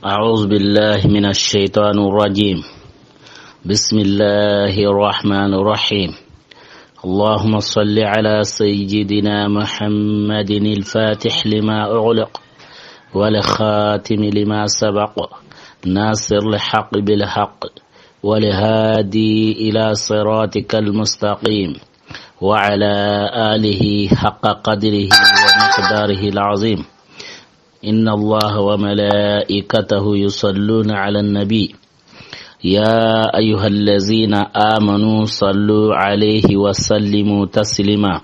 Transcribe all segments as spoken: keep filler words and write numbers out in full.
أعوذ بالله من الشيطان الرجيم. بسم الله الرحمن الرحيم. اللهم صل على سيدنا محمد الفاتح لما أغلق والخاتم لما سبق ناصر الحق بالحق والهادي إلى صراطك المستقيم وعلى آله حق قدره ومقداره العظيم. إن الله وملائكته يصلون على النبي يا أيها الذين آمنوا صلوا عليه وسلموا تسليما.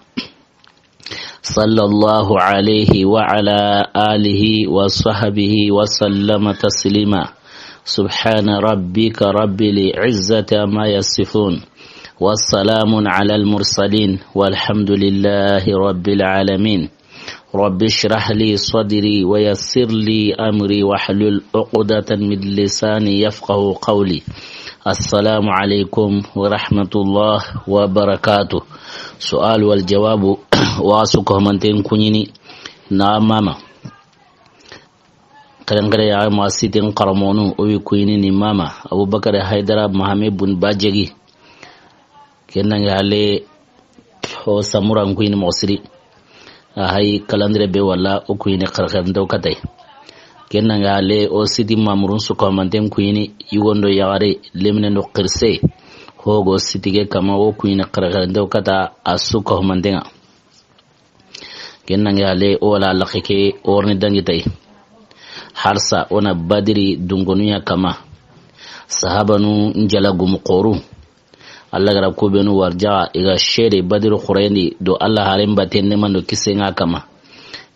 صلى الله عليه وعلى آله وصحبه وسلم تسليما. سبحان ربك رب العزة عما يصفون. والسلام على المرسلين والحمد لله رب العالمين. رب اشرح لي صدري ويسر لي أمري واحلل عقدة من لساني يفقه قولي. السلام عليكم ورحمة الله وبركاته. سؤال والجواب. Wa su ko manten kuɲini na mama. Karen kare ya ma sitin karamonu o wi kuɲini ni mama Abubakar Haydara Mohamed bun Bajegi. Ken nange hale o samuran kuyini moxo siri. A hay kalandire be walla o kuyini xarxarinte o katay. Ken nange hale o siti mamurun su kahumanten kuyini, yugondo yaxare lemine ndo xirse. Hogo siti ke kama o kuyini xarxarinte o kata a su kahumanten ŋa. Ken nange hale o wala laxe ke orni dangi tay. Harsa o na Badiri dungonu ya kama. Sahabanu njala gumu xoru. Allah gara ku benu warja i ga shere Badiri xurayni do Allah haren baten ne mando kisen ŋa kama.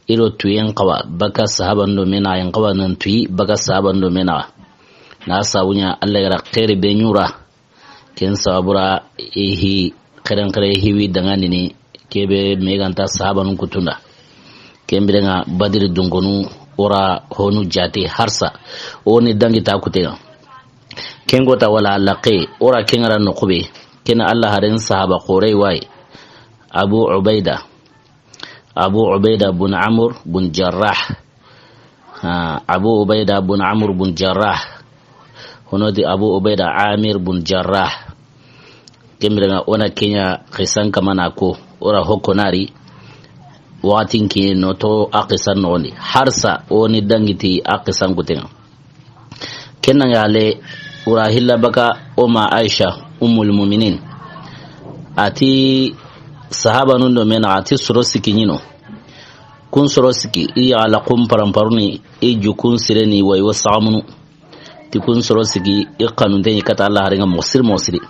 Iro tuyen xawa baka sahaban do mena yen xawa nan tuyi baka sahaban do mena. Na sabunya Allah gara xere be ɲura. Ken sabura ihi xeren xere hiwi dangandini kebe meganta sahabanun kutunda. Ken birenga Badiri dungonu ora honu jate harsa. Oni dangi ta kutenga. Ken gota wala laqe ora kengara no kube. Ken Allah haren sahaba xorey way. Abu Ubaida. Abu Ubaida bun Amr bun Jarrah. Ha, Abu Ubaida bun Amr bun Jarrah. Honoti Abu Ubaida Amir bun Jarrah. Kembirenga ona kenya xisan kamana ko ora hoko nari. Watin ki no to a xisan noni harsa oni dangiti a xisan kutenga. Ken nange hale ura hilla baka o ma Aisha Ummul Muminin. Ati sahabanun do mena ati soro siki ɲino. Kun soro siki i yaxala kun paramparuni i jukun sireni wa i wo saxamunu. Ti kun soro siki i xanunte ɲi kata Allah harenga moxo siri moxo siri.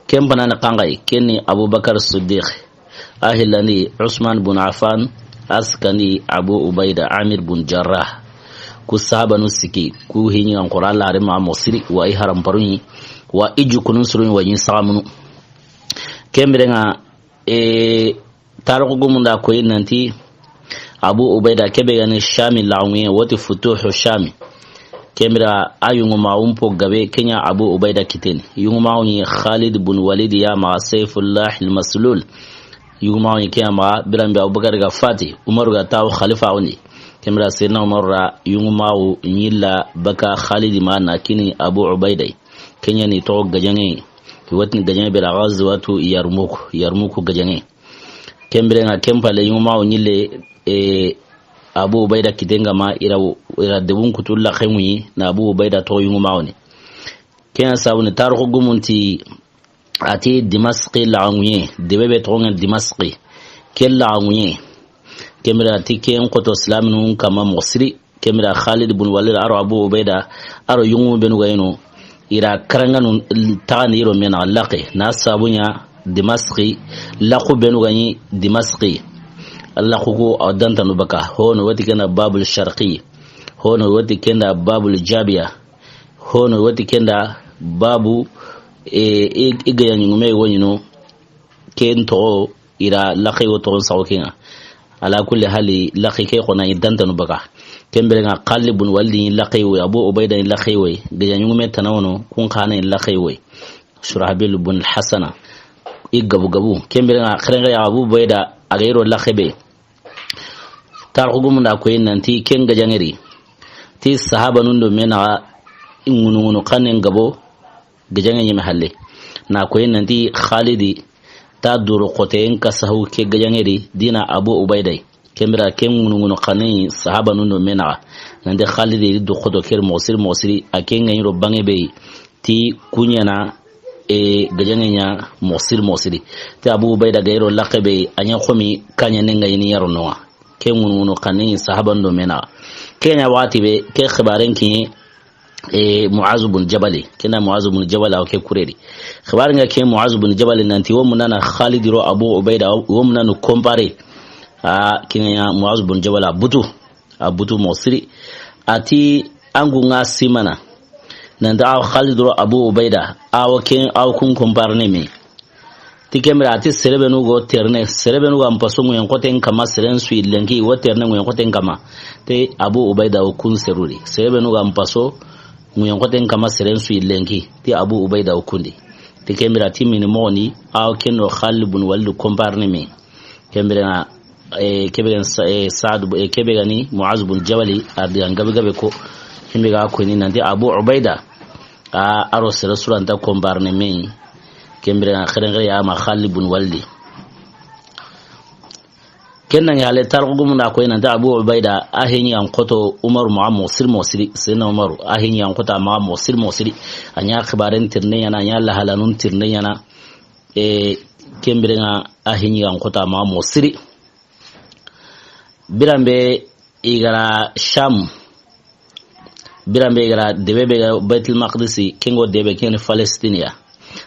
Ken banani xanxay, ken ni Abubakar Siddiq. A hillandi Usman bun Affan, a sikandi Abu Ubaida Amir bun Jarrah. Ku sahabanu siki, ku hiɲi an Qur'an la harima moxo siri, wa i haramparuni, wa i jukunun suruni, wa i saxamunu. Ken birenga, e, tarixu gumunda koyi nanti, Abu Ubaida kebe gani Shami laxunŋe, woti Futuhu Shami. Kemira a yungumaxun po gabe kenya Abu Ubaida kiteni. Yungumaxu ni Khalid bun Walid ya maxa Sayfullah al-Maslul. Yungumaxu ni kenya maxa biranbe Abubakar ga fati, Umaru ga tawo khalifa undi. Kemira Sayyidina Umaru ra yungumaxu ɲilla baka Khalid ma na kini Abu Ubaida. Kenya ni toxo gajanŋe. Watini gajanŋe bela Ghazwatu Yarmuk. Yarmuku gajanŋe. Kembirenga kempale yuma o ɲille, e, Abu Ubaida kitenga ma ira, ira debun kutu laxe ŋuyi na Abu Ubaida to yuma oni. Kenya sabuni tarixu gumunti ati Dimasqi laxanguye, debe be toxo ŋa Dimasqi. Ke laxanguye. Kembira ati ken xoto silaminu kama moxo siri. Kemira Khalid bun Walid aro Abu Ubaida aro yungu benu gayino. Ira karanganu taxani iro mena laqe na sabunya Dimasqi laqu benu gani Dimasqi. Laqu ko a dantanu baka hono wati kenda Babul Sharqi, hono wati kenda Babul Jabia, hono wati kenda babu, e, e, e gaya ɲuŋume wonino. Ken toxo ira laqe wo toxon saxo kenga. Ala kulli hali laqe ke xona i dantanu baka. Kembirenga Khalid bun Walid ni laqe wo, Abu Ubaida ni laqe wo, gaya ɲuŋume tanawono kun xana ni laqe wo. Shurahbil bun Hasana i gabu gabu. Kembirenga xerenga ya Abu Ubaida a ga iro laqe be. Tarixu gumunda koyi nanti ken gajaŋeri. Ti sahabanun do me naxa ŋunuŋunu xannen gabo gajaŋe ɲeme halle. Na koyi nanti Xalidi ta doro xoteyen ka sahu ke gajaŋe di dina Abu Ubaida yi. Ken bire ke ŋunuŋunu xannen sahabanun do me naxa. Nanti Xalidi du xoto keri moxo siri moxo siri, a ke ŋa ɲi ro banŋe be yi. Ti kuɲana e gajaŋe ɲa moxo siri moxo siri. Ti Abu Ubaida ga ro laxe be yi, a ɲa xomi kaɲa ne ŋa ɲi ni yaro noŋa. Ke ŋunuŋunu xannen sahabanun do me naxa. Ke ɲa waxati be ke xibaren kiɲe e, Muazu bun Jabali. Ken na Muazu bun Jabal, awa ke kureri. Xibari ŋa ke Muazu bun Jabali nanti wo munana Xalidi ro Abu Ubaida, wo munanu compare. A, ken ŋa Muazu bun Jabal a butu. A butu moxo siri. A ti an gu ŋa simana. Nanti awa Xalidi ro Abu Ubaida, awa ken, awa kun compare ne me. Ti ken bire a ti sere be nu go terene, sere be nu ga n paso ŋuyen xoten kama, seren su yi lenki, wo terene ŋuyen xoten kama. Ti Abu Ubaida wo kun seruri. Sere be nu ga n paso ŋuyen xoten kama, seren su yi lenki. Ti Abu Ubaida wo kundi. Ti ken bire a ti mini moxoni, awa ken do Xalid bun Walid compare ne me. Ken bire ŋa, e, ke be ga ni Sa-, e, Saad bu-, e, ke be ga ni Muaz bun Jabali, a diga n gabe gabe ko. Ken be ga ko ni nanti Abu Ubaida. A, a ro sere su ra nta compare ne me. Ken bire ŋa xeren xere ya ma Xalid bun Walid. Ken na ŋa hale tarixu gumu na koyi nanti Abu Ubaida a heɲi an xoto Umaru maxa moxo siri moxo siri. Seyidina Umaru a heɲi an xoto a maxa moxo siri moxo siri. A ɲa xibaren tirinde ɲaana, a ɲa lahalanun tirinde ɲaana. E, ken bire ŋa a heɲi an xoto a maxa moxo siri. Biranbe i ga ra Sham. Biranbe i ga ra debe be ga Baitul Maqdisi, ken ŋo debe ken ni Palestine ya.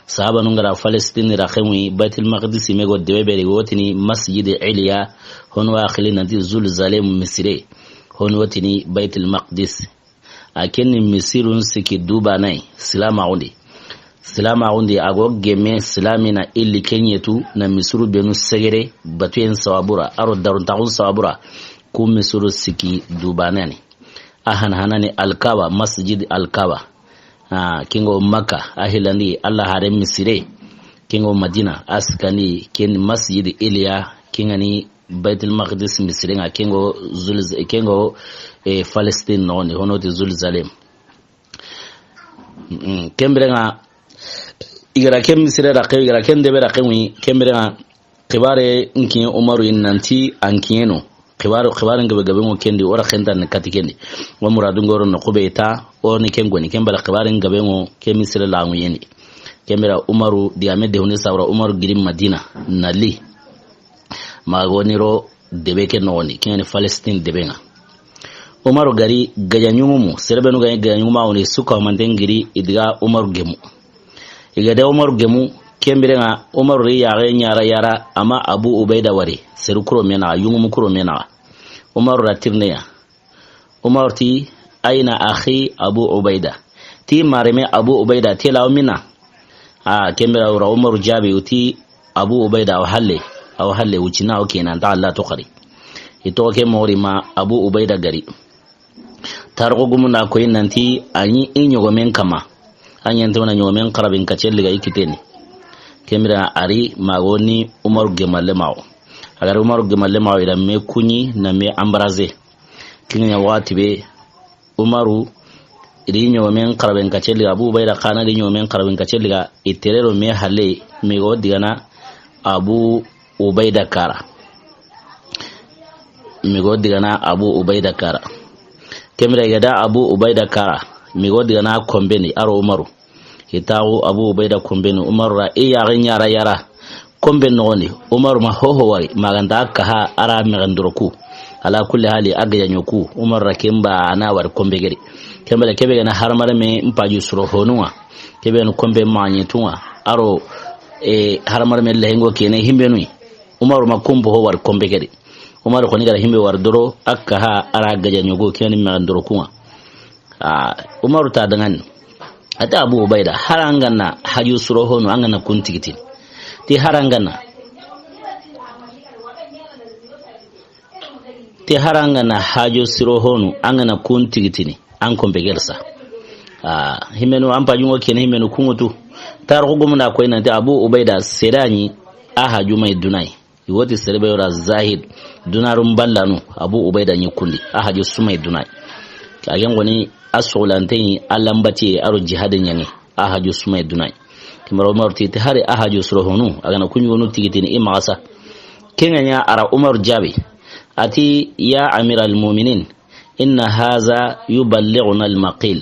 Sahabanun ga ra Palestine ra xenwi Baitul Maqdisi me go debe be ri wo tini Masjid Iliya, hono wa xili nanti Zulzalem misire. Hono wo tini Baitul Maqdis. A ken ni misirun siki dubanayi, silamaxun di. Silamaxun di, a go geme silamina illi ken ɲetu na misiru benu segere, batuyen sawabura, a ro daruntaxun sawabura, ku misiru siki dubanani. A hana hanani Alkaba, Masjid Alkaba. A, ken ŋo Makka, a hilandi Alla hare misire. Ken ŋo Madina, a sikandi ken Masjid Iliya, ken ŋa ni Baitul Maqdis misire ŋa, ken ŋo Zulz-, ken ŋo, e, Palestine noxon di, hono ti Zulzalem. Mm, ken bire ŋa, i ga ra ken misire ra xew, i ga ra ken debe ra xew, ken bire ŋa, xibare n kiɲe Umaru yi nanti an kiɲe no. Xibare, xibare n gabe gabe ŋo ken di, o ra xenta ni kati ken di. Wa muradu ŋoro no xube ta, o ni ken goni, ken bala xibare n gabe ŋo, ken misire la ŋu yeni. Ken bire Umaru, diga me de huni sawra, Umaru giri Madina, na li. Maxa go ni ro debe ke noxon di, ken ŋa ni Palestine debe ŋa. Umaru ga ri gajaɲugumu, sere benu ga ɲi gajaɲugumaxu ni, su ka humanten giri, i diga Umaru gemu. I ga da Umaru gemu, ken bire ŋa, Umaru ri yaxe ɲa ra yara, a ma Abu Ubaida wari, seru kuro me naxa, yungumu kuro me naxa. Umaru ra tirinde ya. Umaru ti, "Aina axi Abu Ubaida?" Ti mareme Abu Ubaida, ti lawo mina? A, ken bire ra Umaru jaabi, o ti, "Abu Ubaida, awa halle, awa halle, wucina, o kena, nta Alla to xari." I toxo ke moxo ri ma Abu Ubaida ga ri. Tarixu gumu na koyi nanti a ɲi i ɲogomen kama. A ɲa nta wona ɲogomen xarabin kacce liga i kiteni. Ken bire a ri maxa ni Umaru gemalle maxo. A ga ri Umaru gemalle maxo, i da me kuɲi na me embrasser. Ken ŋa ɲa waxati be Umaru i ri ɲogomen xaraben kacce liga, Abu Ubaida xa na ri ɲogomen xaraben kacce liga, i tere ro me halle, me go digana Abu Ubaida kara. Me go digana Abu Ubaida kara. Ken bire i ga da Abu Ubaida kara, me go digana konbeni, a ro Umaru. I taxu Abu Ubaida konbeni, Umaru ra i yaxe ɲa ra yara. Konben noxon di, Umaru ma hoho wari, maxa ga nta a kaha a ra mexen doroku. Ala kulli hali, a gajaɲoku, Umaru ra ken ba a na wari konbe geri. Ken bale, ke be ga na haramareme n paju suro honu ŋa. Ke be ga na konbe maɲetu ŋa. A ro, e, haramareme lehengo kene himbe nui. Umaru ma kumbo ho wari konbe geri. Umaru xoni ga ra himbe wari doro, a kaha a ra gajaɲoku, ke ni mexen doroku ŋa. A, Umaru ta dangani. A ti Abu Ubaida, hari an ga na haju suro honu, an ga na kun tigitini. Ti hari an ga na. Ti hari an ga na haju suro honu, an ga na kun tigitini. An konbe geri sa. A, himenu an pajungo kene himenu kunŋutu. Tarixu gumu na koyi nanti Abu Ubaida sere ya ni a haju ma i duna yi. I wo ti sere be wara zahid, dunarun ballanu, Abu Ubaida ɲi kundi, a haju su ma i duna yi. A gen koni a soxlante yi, a lambati, a ro jihadi ɲaŋi, a haju sumay dunay. Ken bire Umaru ti, ti hari a haju soro honu, a ga na ku ɲi honu tigitini i maxa sa. Ken ŋa ɲa a ra Umaru jaabi. A ti, ya amira al-muminin, inna haza yuballighuna al-maqil.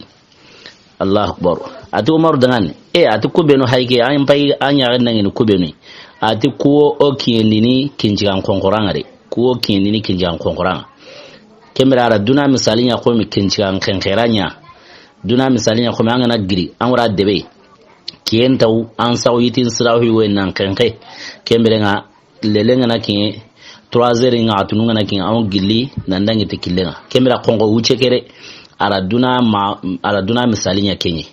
Allahu akbar. A ti Umaru danŋa ni, e, a ti ku benu hayke, an pay, an ɲaxen na ŋini ku benu. A ti ku wo o kiyendini kincigan xonxoranŋa de. Ku wo kiyendini kincigan xonxoranŋa. Ken bire a ra duna misali ɲa xomi kincigan xenxera ɲa. Duna misali ɲa xomi an ga na giri, an wara debe. Kiyen taw, an saw yitin sirahu yi wo nan xenxe. Ken bire ŋa lele ŋa na kiɲe, trois heures ŋa, a tunu ŋa na kiɲe, an wo gilli, nan dangi ti killen ŋa. Ken bire xonxo wucce kere, a ra duna ma, a ra duna misali ɲa ken ɲi.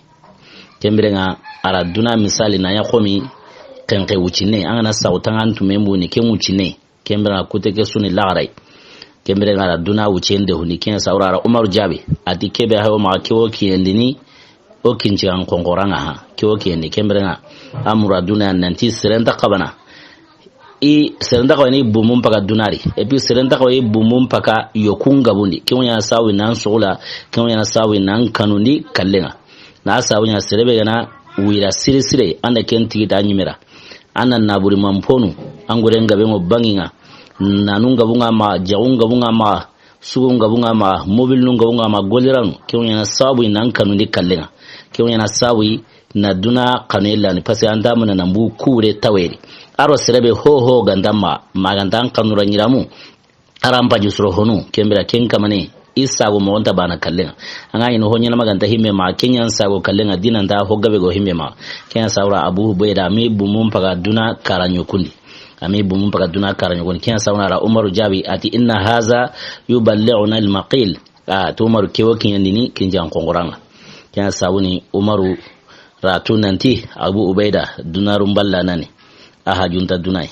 Ken bire ŋa, a ra duna misali na ɲa xomi, xenxe wuccine, an ga na saw tangan tumen buni, ken wuccine. Ken bire ŋa kute ke suni laxaray. Ken bire ŋa a ra duna wuccen de huni, ken ɲa sawura a ra Umaru jaabi. A ti ke be hayo maxa ke wo kiyendini, o kincigan xonxoranŋa ha. Ke wo kiyendi, ken bire ŋa a mura duna nanti seren ta xabana. I seren ta xabana i bumun paga dunari. Et puis seren ta xabana i bumun paga yokun gabundi. Ken wo ɲa sawi nan soxla, ken wo ɲa sawi nan kanundi kallen ŋa. Na sawi ɲa sere be ga na wira siri sire, an da ken tigi ta ɲimera. An na naburi manponu, an guren gabe ŋo bangi ŋa. Nanun gabun ŋa maxa, jaxun gabun ŋa maxa. Sugun gabun ŋa maxa, mobilnun gabun ŋa maxa, goliranu. Ken wo ɲa na sawi nan kanundi kallen ŋa. Ken wo ɲa na sawi na duna xanu yella ni, parce que an ta muna nan bu kure taweri. A ro sere be ho ho ga nta maxa, ma ga nta an kanura ɲiramu. A ra an paju soro honu, ken bire ken kamane, i sago moxo nta bana kallen ŋa. An ga ɲi no ho ɲana ma ga nta himme maxa, ken ɲa n sago kallen ŋa, dina nta ho gabe go himme maxa. Ken ɲa sawura Abu Ubaida, a mi bumun paga duna kara ɲokundi. A mi bumun paga duna kara ɲokundi. Ken ɲa sawura a ra Umaru jaabi, a ti, inna haza yuballighuna al-maqil. A ti Umaru ke wo kiyendini kincigan xonxoranŋa. Ken ɲa sawuni Umaru ra tu nanti Abu Ubaida, duna rumballa nani. A hajunta dunay.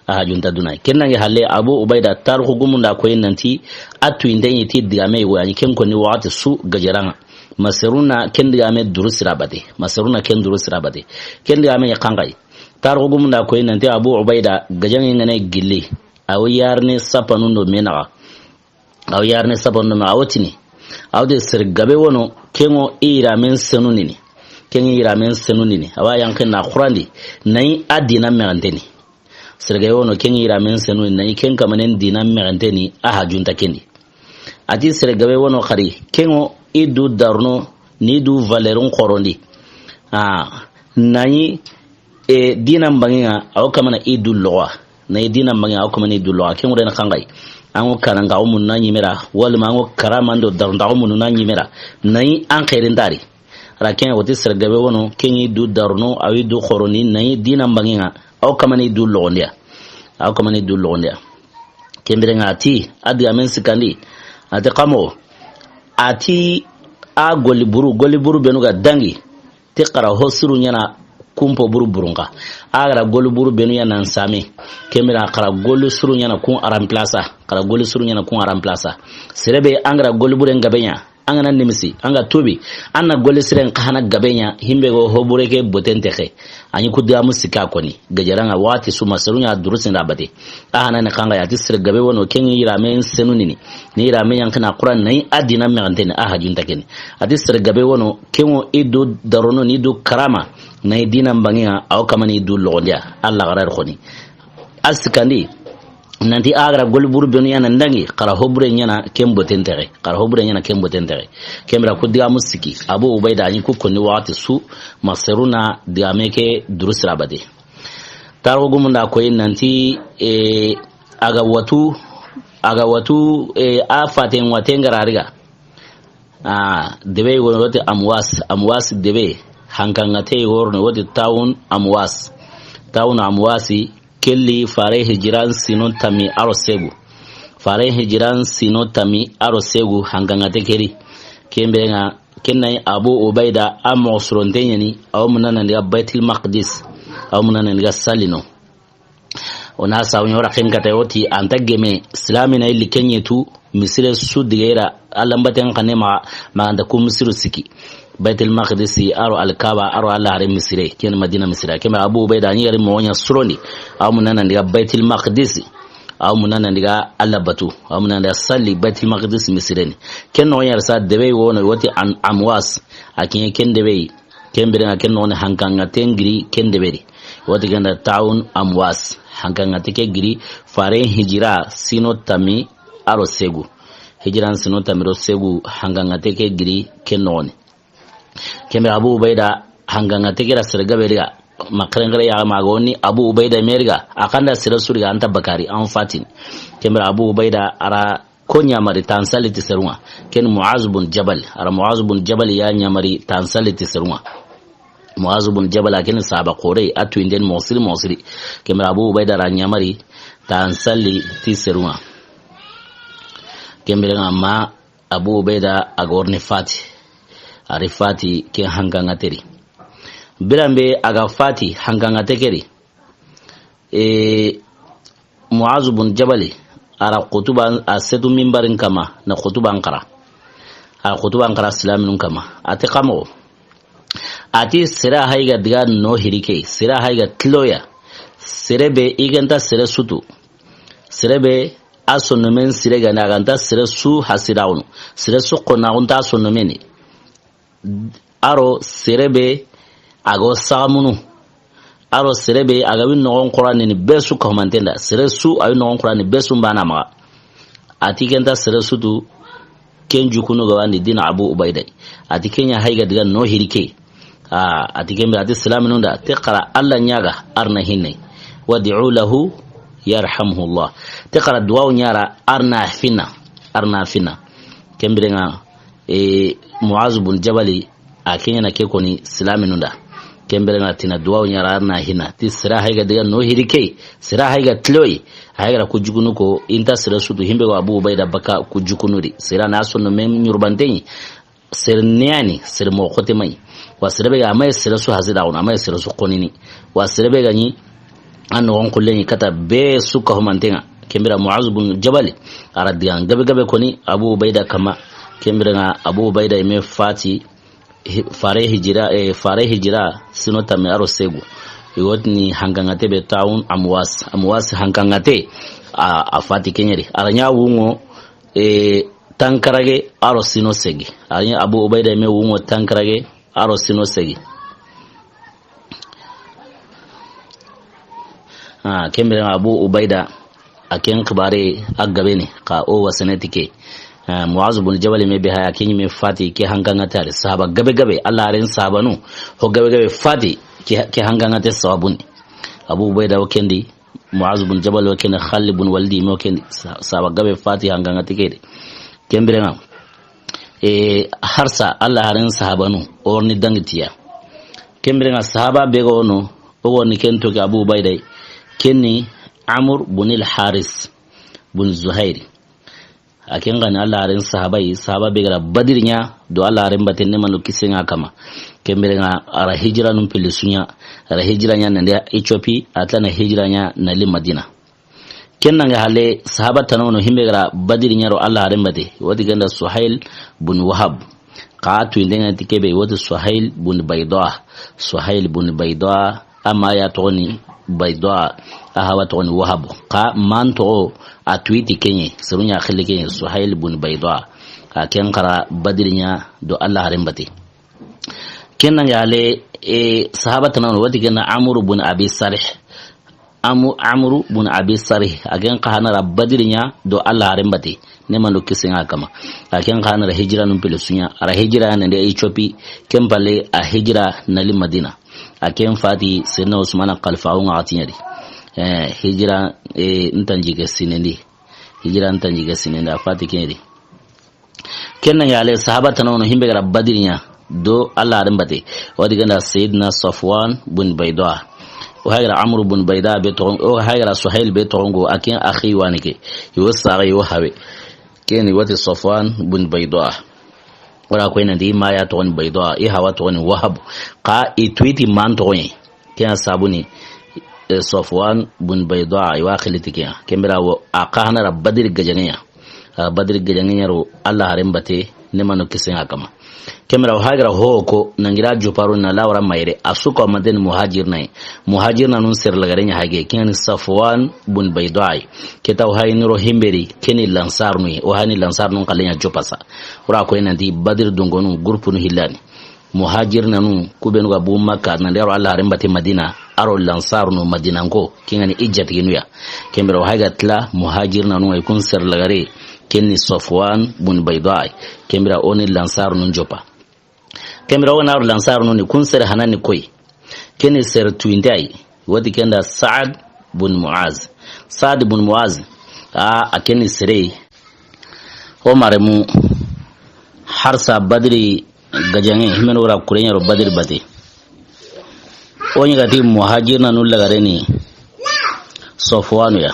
A hajunta dunay. Ken nangi halle Abu Ubaida tarixu gumun da koyi nanti a tu inde yi ti digame wo, a ɲi ken koni waxati su gajaranŋa. Maseruna ken digame duru sira bate. Maseruna ken duru sira bate. Ken digame ɲa xanxay. Tarixu gumun da koyi nanti Abu Ubaida gajaŋe ŋa ne gilli. A wo yarni sapanun do me naxa. A wo yarni sapanun do me naxa. A wo tini. A wo de sere gabe wono, ken ŋo i yiramen senunini. Ken ŋi yiramen senunini. A wa yanqini na xurandi. Na yi a dina mexenteni. Sere gabe wono, ken ŋi yiramen senunini. Na yi ken kamanen dina mexenteni. A hajunta kendi. A ti sere gabe wono xari, ken ŋo i du daruno, ni du valeurun xorondi. A, na yi, e, dinan bangi ŋa, a wo kamana i du loxa. Na yi dinan bangi ŋa, a wo kamana i du loxa. Ken ŋure na xanxay. An ŋo kanan ka wo munna ɲimera, walima an ŋo karaman do darun ta wo munna ɲimera. Na yi an xerin dari. A ra ken ŋa wo ti sere gabe wono, ken ŋi du daruno, a wi du xorondi, na yi dinan bangi ŋa, a wo kamana i du loxondiya. A wo kamana i du loxondiya. Ken bire ŋa a ti, a digamen sikandi. A ti xa moxo. A ti a golli buru, golli buru benu ga dangi. Ti xara ho suru ɲana kumpo buru burunka. A gara golli buru benu ya nan same. Ken bire xara golli suru ɲana kun a remplaça. Xara golli suru ɲana kun a remplaça. Sere be an gara golli bure n gabe ɲa. An ga na nimisi, an ga tubi, an na golli siren xa hana gabe ɲa, himbe go ho bure ke boten texe. A ɲi ku digamu sika koni, gajaranŋa waxati su maseru ɲa durusin da bate. A hana ni xanxay, a ti sere gabe wono, ken ŋi yiramen senunini. Ni yiramen yanqini na Quran na yi a dina mexenteni, a hajunta keni. A ti sere gabe wono, ken ŋo i du darono ni du karama, na yi dinan bangi ŋa, a wo kamani i du loxondiya, Alla xara xoni. A sikandi, nanti a gara golli buru benu ya nan dangi, xara ho bure ɲana ken boten texe, xara ho bure ɲana ken boten texe. Ken bire ku digamu siki, Abu Ubaida a ɲi ku koni waxati su, maseru na digame ke duru sira bate. Tarixu gumun da koyi nanti, e, a ga watu, a ga watu, e, a faten waten gara riga. A, debe yogo ni woti Amwas, Amwas debe, hankaŋate yogo ni woti Tawun Amwas. Tawun Amwasi, kelli fare hijiran sino tami aro segu. Fare hijiran sino tami aro segu, hankaŋate keri. Ken bire ŋa, ken na yi Abu Ubaida a moxo suronte ɲeni, a wo munana ndiga Baitul Maqdis, a wo munana ndiga salino. O na sawu ɲa wara ken kata woti, anta geme, silami na illi kenye tu, misire su digera, Alla mbaten xane ma, ma anta ku misiru siki. Baitul Maqdis, aro Al-Kaaba, aro Alla hare misire, ken Madina misire. Ken bire Abu Ubaida, a ɲi yari moxo ɲa surondi, a wo munana ndiga Baitul Maqdis. Awa munana ndiga Alla batu. Awa munana ndiga salli Baitul Maqdis misireni. Ken no yar sa debe wono woti an Amwas. A kiɲe ken debe. Ken birenga ken no ne hankanga ten giri ken debe di. Woti ganda Taun Amwas. Hankanga te ke giri fare hijira sino tami aro segu. Hijira sino tami ro segu hankanga te ke giri ken no ne. Kembe Abu Ubaida hanganga tegera sere gabe riga. Makarengere ya ma goni Abu Ubaida meriga. Akanda sere suriga anta bakari an fatin. Kembe Abu Ubaida ara ko ɲamari tansali ti serunga. Ken Muaz bun Jabal. Ara Muaz bun Jabal ya ɲamari tansali ti serunga. Muaz bun Jabal a ken sahaba kore a tuinden mosiri mosiri. Kembe Abu Ubaida ra ɲamari tansali ti serunga. Kembe nga ma Abu Ubaida a ga worni fati. A ri fati ke hankanga teri. Biranbe a ga fati hankanga tekeri. E, Muazu bun Jabali, a ra kutuba, a setu mimbarin kama, na kutuba an kara. A kutuba an kara silaminun kama. A ti kamo. A ti sira haiga diga no hirike, sira haiga tiloya. Sere be iganta sere sutu. Sere be a sonnomen sire gani a ganta sere su hasiraxunu, sere su xonnaxunta sonnomeni. Aro sere be a go saxamunu. Aro sere be a ga wi noxon xuranini be su kahumantenda. Sere su a wi noxon xurani be su mbana maxa. A ti kenta sere sutu ken jukunu ga wandi dina Abu Ubaida. A ti kenya haiga diga no hirike. A, a ti kembe, a ti silaminunda, te xara Alla ɲaga, arna hinne. Wad'u lahu yarhamhullah. Te xara duwawu ɲara, arna finna. Arna finna. Kembirenga, e, Muaz bun Jabali, a kenyana ke koni silaminunda. Kembirenga tina duwawu ɲara, arna hinna. Ti sira haiga diga no hirike. Sira haiga tiloyi. Haiga ra kujukunu ko, inta sira sutu himbe wa Abu Ubaida baka kujukunuri. Sira na sonno mem nyurbantenyi. Sere neyani, sere mo xote mayi. Wa sere be ga, a mayi sere su hasida xunu, a mayi sere su xonini. Wa sere be ga ɲi, a noxon xulle ɲi kata be su kahumantenga. Kembira Muaz bun Jabali, a ra digan gabe gabe koni, Abu Ubaida kama. Kembira nga Abu Ubaida ime fati, hi-, fare hijira, eh, fare hijira, sino tame aro segu. Iwotini hankangate be Taun Amwas. Amwas hankangate, a, a fati kenyeri. A ra ɲa wungo, e, tankarage aro sino segi. A ɲi Abu Ubaida me wungo tankarage aro sino segi. Ah, kembere Abu Ubaida a ken xibare a gabeni ka o wasane tike. Ah, Muaz bun Jabal me be haya ken me fati ke hankanga tare sahaba gabe gabe Allah aren sahabanu ho gabe gabe fati ke, ke hankanga te sababuni. Abu Ubaida o kendi Muaz bun Jabal wa kene Khalid bun Walid mo kene sa-, sahaba gabe fati hanganga tikede. Kembirenga, e, harsa Allah haren sahabanu orni dangitiya. Kembirenga sahaba be gono, o woni ken to ke Abu Ubaida, kenni Amr bun al Haris bun Zuhairi. A ken gani Allah haren sahabai, sahaba be gara Badiri ɲa do Allah haren baten ne manu kisenga kama. Kembirenga a ra hijira num pili sunya, a ra hijira ɲa nande Ethiopie, a tana hijira ɲa nali Madina. Ken nange hale sahaba tanono himbe gara Badiri ɲa ro Allah haren bate, wati ganda Suhail bun Wahab. Ka tu indenga ti kebe wati Suhail bun Bayda. Suhail bun Bayda. Amma ya togoni Bayda, a hawa togoni Wahabu. Ka man togo a tuiti kenye, serunya khili kenye, Suhail bun Bayda. A ken kara Badiri ɲa do Allah haren bate. Ken nange hale, e, sahaba tanano wati ken na Amru bun Abi Sarih. Amu-, Amru bun Abi Sarih. A ken ka hanara Badiri ɲa do Allah haren bate. Ne mando kisenga kama. A ken ka hanara hijira num pele sunya. A ra hijira nande Ethiopie. Ken pale a hijira nali Madina. A ken fati Seydina Usmana xalifa o ŋa xati ɲa di. Eh, hijira, eh, ntanji ke sinendi. Hijira ntanji ke sinendi, a fati ken di. Ken nange hale sahaba tanono himbe gara Badiri ɲa do Allah haren bate. Wadi ganda Seydina Safwan bun Bayda. O hagira Amru bun Bayda be togon, o hagira Suhail be togon go a ken akhi wani ke. Yo sare yo hawe. Keni wati Safwan bun Bayda. Wala ko ina di ma ya togoni Bayda, i hawa togoni Wahab. Ka i tuiti man togoni. Kena sabuni, e, Safwan bun Bayda, i wa khiliti kena. Kembira wo, a ka hanara Badiri gajaŋeya. A Badiri gajaŋeya ro, Allah haren bate, ne mano kisenga kama. Ken bire o hayi ga ra ho ko, nan gira joppa ro na la wara mayre, a su ko a ma den muhajirina yi. Muhajirinanun sere lagare ɲa hage, ken ŋa ni Safwan bun Bayda yi. Ke ta o hayi ni ro himberi, ken ni lansarinu yi, o hayi ni lansarinu xalle ɲa joppa sa. O ra ko yi nanti Badri dungonu, groupe nu hillani. Muhajirinanu, ku benu ga bu Makka, nan de ro Alla haren bate Madina, a ro lansarinu Madinanko, ken ŋa ni i jatiginu ya. Ken bire o hayi ga tila muhajirinanu ŋa yi, kun sere lagare, ken ni Safwan bun Bayda yi. Ken bire o ni lansarinu joppa. Ken bire o ga na ro lansarinu ni, kun sere hanani koyi. Ken ni sere tuwinte yi. Wati ken da Sa'ad bun Mu'az. Sa'ad bun Mu'az. A, a ken ni sere. O maremu harsa Badri gajaŋe, himenu wara kureɲa ro Badri bate. O ɲi ga ti muhajirinanu lagare ni Safwanu ya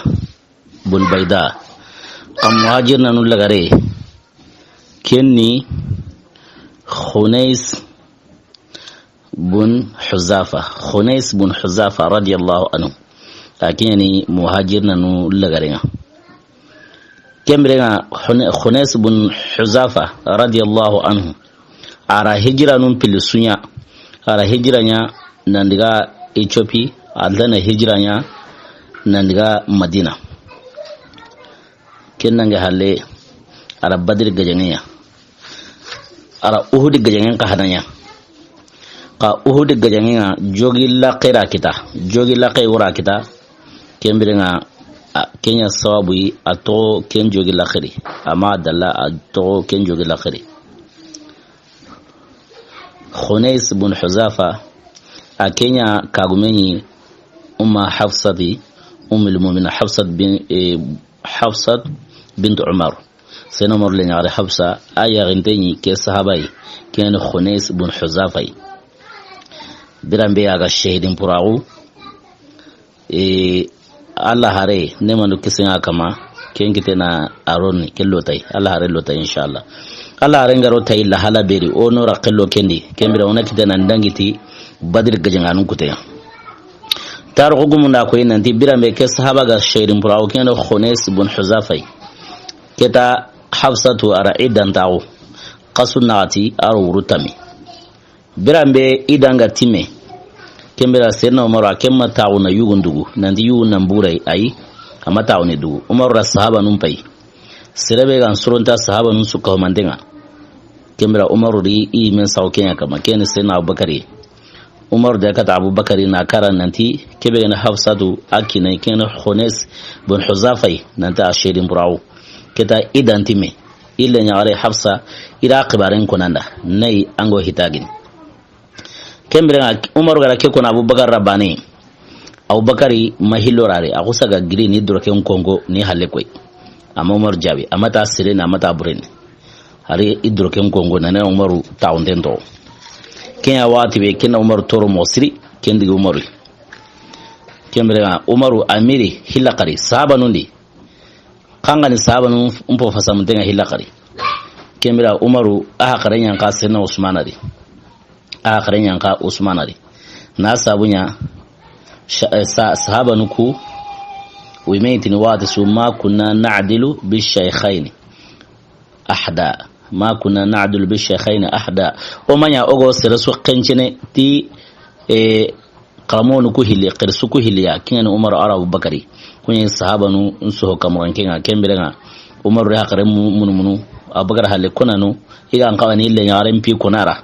bun Bayda. Xa muhajirinanu lagare, ken ni Khunais bun Huzafa. Khunais bun Huzafa radiyallahu anhu. A ken ni muhajirinanu lagare ŋa. Ken bire ŋa Khune-, Khunais bun Huzafa radiyallahu anhu. A ra hijiranun pilli su ɲa. A ra hijira ɲa nan daga Ethiopie, a ra na hijira ɲa nan daga Madina. Ken nange halle, a ra Badri gajaŋe ɲa. A ra Uhudi gajaŋen xa hana ɲa. Xa Uhudi gajaŋen ŋa jogi laxe ra kita. Jogi laxe wara kita. Ken bire ŋa, a, ken ɲa sababu yi, a toxo ken jogi laxe ri. Amma dalla a toxo ken jogi laxe ri. Khunais bun Huzafa, a ken ɲa kagume ɲi Umma Hafsati, Ummul Mu'minin Hafsat bin, eh, Hafsat bint Umar. Seyna Umar le ɲaxare Hafsa, a yaxinte ɲi ke sahaba yi, ken ni Khunais bun Huzafa yi. Biran be a ga shahidin puraxu, e, Alla hare, ne manu kisiŋa kama, ken kite na a ro ni, ke lo tayi, Alla hare lo tayi, inshallah. Alla hare nga ro tayi la hala beri, o no ra ke lo ken di, ken bire o na kite na ndangiti Badri gajaŋanun kuteya. Tarixu gumun da ko yi nanti biran be ke sahaba ga shahidin puraxu, ken ni Khunais bun Huzafa yi. Ke ta Hafsatu a ra iddan taxu. Xasu naxati a ro wuru tami. Biran be iddan ga timme. Ken bire Seyna Umaru a ken ma taxu na yugun dugu. Nanti yugun nan buray ayi. A ma taxu ni dugu. Umaru ra sahabanun payi. Sere be ga n soronta sahabanun su kahumanten ŋa. Ken bire Umaru ri i men saxu ken ɲa kama. Ken ni Seyna Abubakari. Umaru da kata Abubakari na kara nanti, ke be ga ni Hafsatu a kine, ken ni Khunais bun Huzafa yi, nanti a shahidin puraxu. Ke ta iddan timme, i le ɲaxare Hafsa, i ra xibaren konanda, nayi ango hitagini. Ken bire ŋa, Umaru ga ra ke kona Abubakar ra bane, Abubakari ma hillo ra ri, a xusa ga giri ni doroken kongo ni halle koyi. Amma Umaru jaabi, a ma ta sireni, a ma ta bureni. Hari i doroken kongo nane Umaru taxunten toxo. Ken ya waxati be, ken na Umaru toro moxo siri, ken digi Umaru. Ken bire ŋa Umaru a miri hilla xari, sahabanun di. Xa nga ni sahabanun mpo fasamunten ŋa hilla xari. Ken bire Umaru a haxare ɲanka Seyna Usmana di. A haxare ɲanka Usmana di. Na sabu ɲa, sha-, eh, sa-, sahabanu ku, wi me tini waxati su, ma kunna na'dilu bi shaykhayni ahda. Ma kunna na'dilu bi shaykhayni ahda. O ma ɲa o go sere su xencene ti, e, xaramonu ku hilli, xirisu ku hilli ya, ken ŋa ni Umaru a ra Abubakari. Ku ɲa sahabanu n soxo kamuran ken ŋa, ken bire ŋa. Umaru re haxare mu-, munu munu, Abubakar halle konanu, i ga n xawa ni le ɲaxare mpi konara.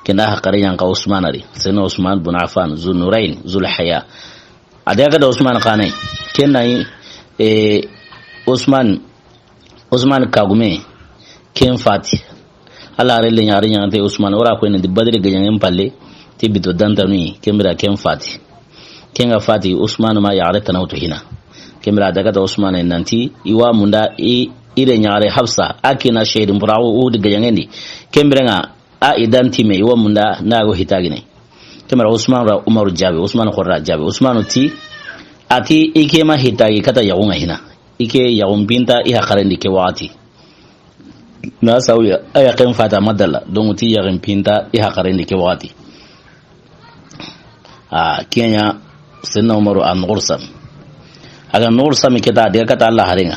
Ken da haxare ɲanka Usmana ri. Seyna Usman bun Affan, Zul Nurayn, Zul Haya. A daga da Usman xane. Ken na yi, e, Usman Usman kagume, ken fati. Alla hare le ɲaxare ɲaxante Usman, o ra ko yi nanti Badri gajaŋen palle, ti bito dantanu yi, ken bire ken fati. Ken ga fati, Usman ma yaxare tana wutu hina. Ken bire a daga ta Usman nanti, i wa munda, i, i re ɲaxare Hafsa, a kina shahidin puraxu Uhudi gajaŋen di. Ken bire ŋa, a iddan timme, i wa munda, na go hitagine. Ken bire Usman ra Umaru jaabi, Usman xo ra jaabi. Usmanu ti, a ti, i ke ma hitagi kata yaxun ŋa hina. I ke yaxun pinta i haxaren di ke waxati. Na sawu ya, a yaxen fata ma dalla. Donc ti yaxen pinta i haxaren di ke waxati. A, ken ɲa Seyna Umaru a noxo sami. A ga noxo sami ke ta, a daga kata Alla hare ŋa.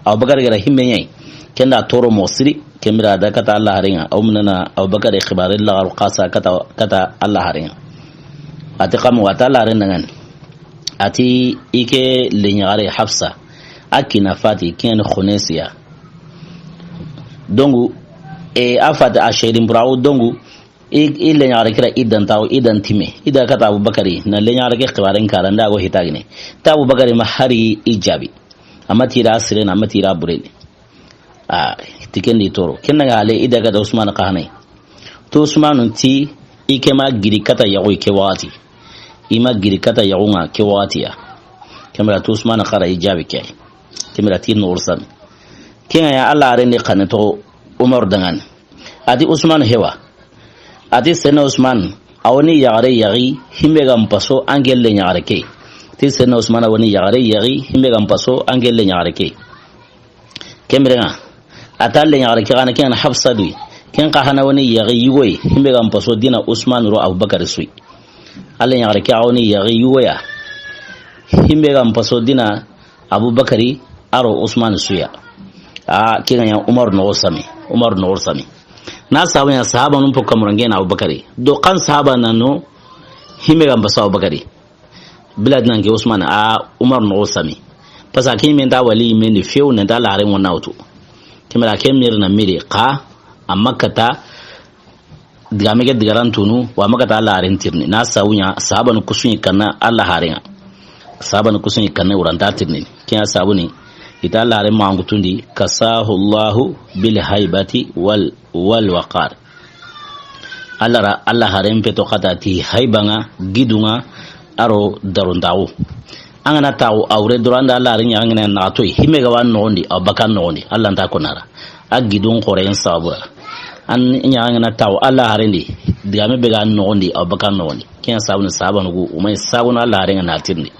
Abubakar ga ra himme ɲa yi. Ken da toro mo siri, ken bire a da kata Alla haaren ŋa, a wa munana Abubakari xibaare laxaru xasa kata, kata Alla haaren ŋa. A ti xa mu, a ti Alla haaren da ŋa ni. A ti i ke leɲaxare Hafsa, a kiina fati, ken ni xonesiya. Donc, e, a fati a seedin buraxu, donc, i, i leɲaxare kira i dan tawo, i dan time, i da kata Abubakari, na leɲaxare ke xibaaren kara, nda go hitagine. Ta Abubakari ma hari i jaabi. A ma tira sirene, a ma tira burene. A, ti ken di toro. Ken na ŋa ale i da kata Usmanu xa hana yi. To Usmanu ti, i ke ma giri kata yaxu ke waxati. I ma giri kata yaxu ŋa ke waxati ya. Ken bire to Usmanu xa ra i jaabi ke. Ken bire ti noxo sami. Ken ŋa ya Alla haaren di xanne to Umaru da ŋa ni. A ti Usmanu hewa. A ti Seydina Usmanu, a wa ni yaxare yaxi, himbe ga n paso, an ke leɲaxare ke. Ti Seydina Usmanu a wa ni yaxare yaxi, himbe ga n paso, an ke leɲaxare ke. Ken bire ŋa, a ta leɲaxare ke xa na ken ŋa ni Hafsa du yi. Ken xa hana wa ni yaxi yugo yi, himbe ga n paso dina Usmanu ro Abubakari su yi. A leɲaxare ke xa wa ni yaxi yugo ya. Himbe ga n paso dina Abubakari a ro Usmanu su ya. A, ken ŋa ya Umaru noxo sami. Umaru noxo sami. Na sabu ya sahabanun po kamurange na Abubakari. Do xa n sahaba na no himbe ga n paso Abubakari. Bila dinan ke Usmanu, a, Umaru noxo sami. Parce que a ke men ta wali men di fewu, nan ta Alla haaren ŋa na wutu. Ken bire ke miri na miri xa, a ma kata, digame ke digaran tunu, wa ma kata Alla haaren tirindi. Na sabu ya, sahabanu ku su yi kanna Alla haaren ŋa. Sahabanu ku su yi kanna wuranta tirindi. Ken ya sabu ni, i ta Alla haaren ma an kutundi, kasahu Allahu bil haybati wal, wal waqar. Alla ra, Alla haaren peto kata ti hayba ŋa, gidu ŋa, a ro daruntaxu. An ga na taxu a wure doro, an da Alla haaren ɲaxare ŋa na toyi, himbe ga wa noxon di, a wa baka noxon di, Alla nta ko na ra. A gidun xoren sabu ra. An ɲaxare ŋa na taxu Alla haaren di, digame be ga noxon di, a wa baka noxon di. Ken ya sabu ni sahabanu ku, o ma yi sabu na Alla haaren ŋa na tirindi.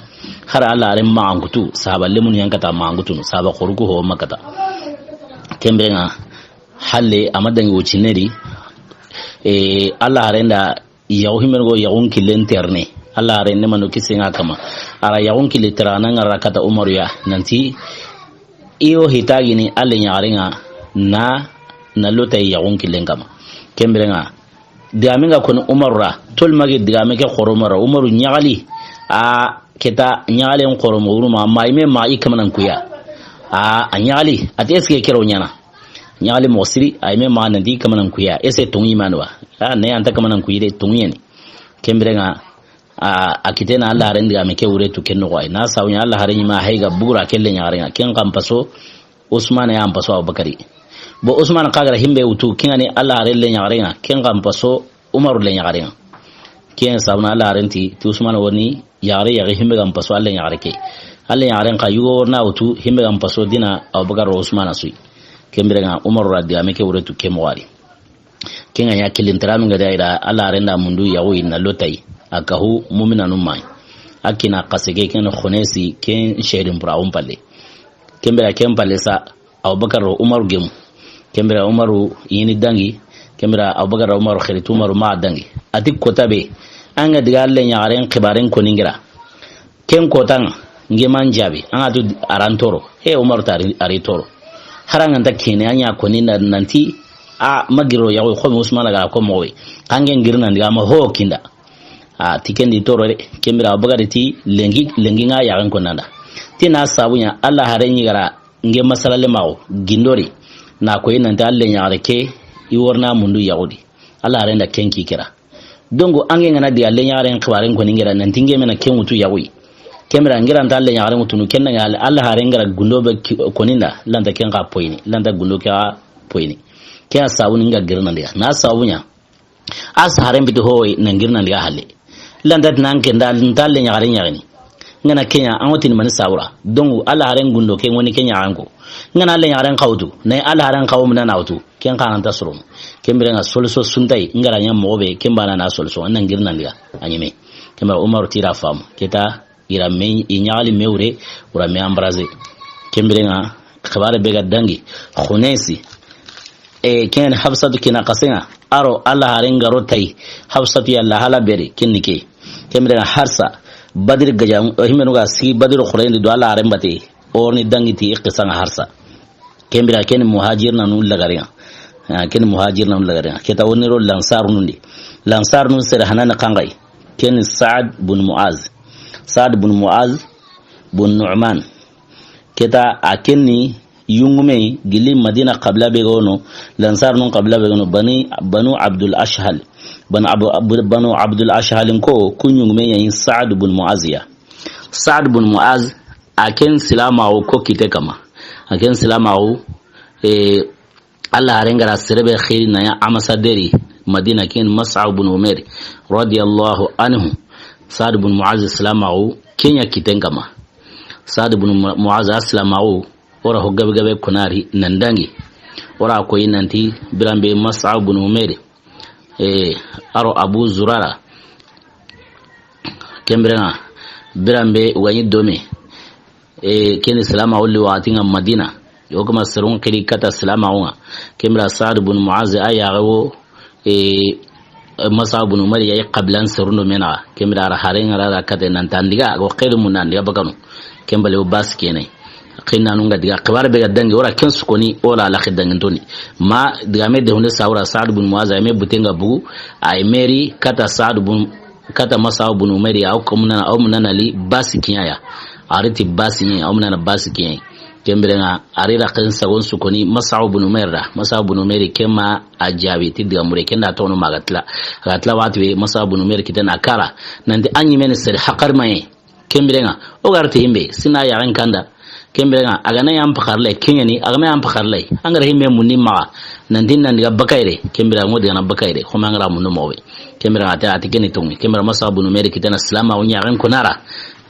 Hari Alla haaren ma an kutu, sahaba lemunu yan kata ma an kutunu, sahaba xoru ku ho ma kata. Ken bire ŋa, halle, a ma dangi wo cinne di. E, Alla haaren da yaxu himbe go yaxun killen terne. Alla haaren ne manu kise ŋa kama. A ra yaxun kille tera na ŋa ra kata Umaru ya. Nan ti, i wo hitagini a leɲaxare ŋa na, na lota yaxun killen kama. Ken bire ŋa, digame ga koni Umaru ra, tol magi digame ke xoro Umaru ra. Umaru ɲaxali, a, ke ta ɲaxalen xoro mo wuruma, ma i me ma i kamanan kuya. A, a ɲaxali, a ti est-ce que ke ro ɲaana? Ɲaxali moxo siri, a yi me ma nan ti kamanan kuya. Est-ce que tonŋu yi ma ni wa? A, ne an ta kamanan kuyi de, tonŋu ya ni. Ken bire ŋa, a, a kite na Alla haaren digame ke wure tu ken noxo yi. Na sabu ya Alla haaren ɲi ma hayga bugura ke leɲaxare ŋa. Ken xa n paso, Usmanu ya n paso Abubakari. Bo Usmanu xa ga ra himbe wutu, ken ŋa ni Alla haaren leɲaxare ŋa. Ken xa n paso, Umaru leɲaxare ŋa. Ken sabu na Alla haaren ti, ti Usmanu wa ni yaxare yaxi himbe ga n paso a leɲaxare ke. A leɲaxare xa yugo wa na wutu himbe ga n paso dina Abubakar ro Usmanu su yi. Ken bire ŋa Umaru ra digame ke wure tu ke moxo yi. Ken ŋa ya killen tera nu ga da i ra Alla haaren da mundu yaxu yi na lota yi. A kahu muminanu ma yi. A kiina xase ke ken xonesi ken seedin buraxun palle. Ken bire ken palle sa Abubakar ro Umaru gemu. Ken bire Umaru yi ni dangi. Ken bire Abubakar ro Umaru xiri tu Umaru ma dangi. A ti kota be. An ga diga leɲaxaren xibaaren koni n gira. Ken kota ŋa, n ke ma n jaabi. An ga tu a ra n toro. He Umaru ta a ri, a ri toro. Hari an ga nta kene, an ɲa koni na, nan ti, a ma giri ro yaxu yi, xo mi Usmanu ga ra ko moxo yi. Xa n ke n giri nan diga ma ho kinda. A ti ken di toro de. Ken bire Abubakar ti lenki, lenki ŋa yaxen ko nanda. Ti na sabu ya, Alla haaren ɲi ga ra N ke masala le maxu, gindo ri, na koyi nanti a leɲaxare ke, i wa ri na mundu yaxu di. Alla haaren da ken ki kira. Donc, an ke ga na di a leɲaxaren xibaaren koni n gira, nanti n ke me na ken wutu yaxu yi. Ken bire n gira nta a leɲaxaren wutunu, ken na ŋa Alla haaren ga ra gundo be ki-, koni n da, lanta ken xa poyini, lanta gundo ke xa poyini. Ken ya sabu ni n ga giri nan diga. Na sabu ɲa, A saharen piti hoy na n giri nan diga halle. Lanta ti nan ke nda nta leɲaxare ɲaxini. N ga na ke ɲa, an ŋa tini mani sawura. Donc, Alla haaren gundo ke ŋoni ke ɲaxan ko. N ga na leɲaxaren xa wutu, na Alla haaren xa wo muna na wutu. Ken xa na nta sorono. Ken bire ŋa solution su nta yi, n ga ra ɲa moxo be, ken bana na solution, na n giri nan diga. A ɲeme. Ken bire Umaru ti ra fam. Ke ta I ra me, i ɲaxali me wure, wura me embrasé. Ken bire ŋa, xibaare be ga dangi, Xunesi. E, ken Hafsatu kina xase ŋa, a ro Alla haaren ga ro tayi, Hafsatu ya la hala beri, ken ni ke. Ken bire ŋa harsa, Badiri gaja, o himenu ga si Badiri xooren di do Alla haaren bate, o ri ni dangi ti i xisa ŋa harsa. Ken bire ken ni muhajirnanu lagare ŋa. Ah, ken ni muhajirnanu lagare ŋa. Ke ta woni ro lansarunun di. Lansarunun sere hanana kangai. Ken ni Saad bun Muaz. Saad bun Muaz bun Nu'man. Ke ta a ken ni yungume gilli Madina qabila be ga wono, lansarunun qabila be ga wono, Bani, Banu Abdul Ashhal. Banu Abu-, Abu-, Banu Abdul Ashhal ko, ku yungume ya yin Saad bun Muaz ya. Saad bun Muaz, a ken silamaxu ko kite kama. A ken silamaxu, eh, Allah haren ga ra sere be xiri na ya ambassadeur Madina ken Mus'ab bun Umair radiyallahu anhu. Saad bun Muaz silamaxu ken ya kiten kama. Saad bun Mu-, Muaz a silamaxu, o ra ho gabe gabe kunari nan dangi. O ra ko yi nanti biranbe Mus'ab bun Umair, eh, aro Abu Zurara. Ken bire ŋa, biranbe wa yi dome. Eh, ken ni silamaxu li waxati ŋa Madina. Yo kuma serun xiri kata silamaxu ŋa. Ken bire Saad bun Muaz a yaxe wo, eh, Mus'ab bun Umair ya yi qabilan serun do me naxa. Ken bire a ra haren ŋa ra kata nan tandiga, a go xeeri mun nan diga bakanu. Ken bale o basi kene. Xinnanu ŋa diga xibaare be ga dangi, o ra ken su koni, o ra laxi dangi ntoni. Ma diga me de hunde sawra Saad bun Muaz, a me buten ŋa bugu, a yi meri kata Saad bun, kata Mus'ab bun Umair ya, o ko munana, o munana li basi kiɲa ya. A ri ti basi ɲa, o munana basi kiɲa. Ken bire ŋa, a ri ra ken sagon su koni Mus'ab bun Umair da. Mus'ab bun Umair ke ma a jaabi ti diga mure ken da tono ma ga tila. A ga tila waxati be Mus'ab bun Umair kiten a kara. Nanti a ɲi me ni sere haqarma ye. Ken bire ŋa, o ga ra ti himbe, sina yaxen kanda. Ken bire ŋa, a ga na yan paxarle, ken ɲa ni, a ga na yan paxarle. An ga ra himbe mun ni maxa, nanti nan diga bakayre, ken bire ŋa o diga na bakayre, xo ma an ga ra mun no moxo be. Ken bire ŋa, a ti, a ti ken ni tonŋi. Ken bire Mus'ab bun Umair kitana silamaxu ɲaxen konara.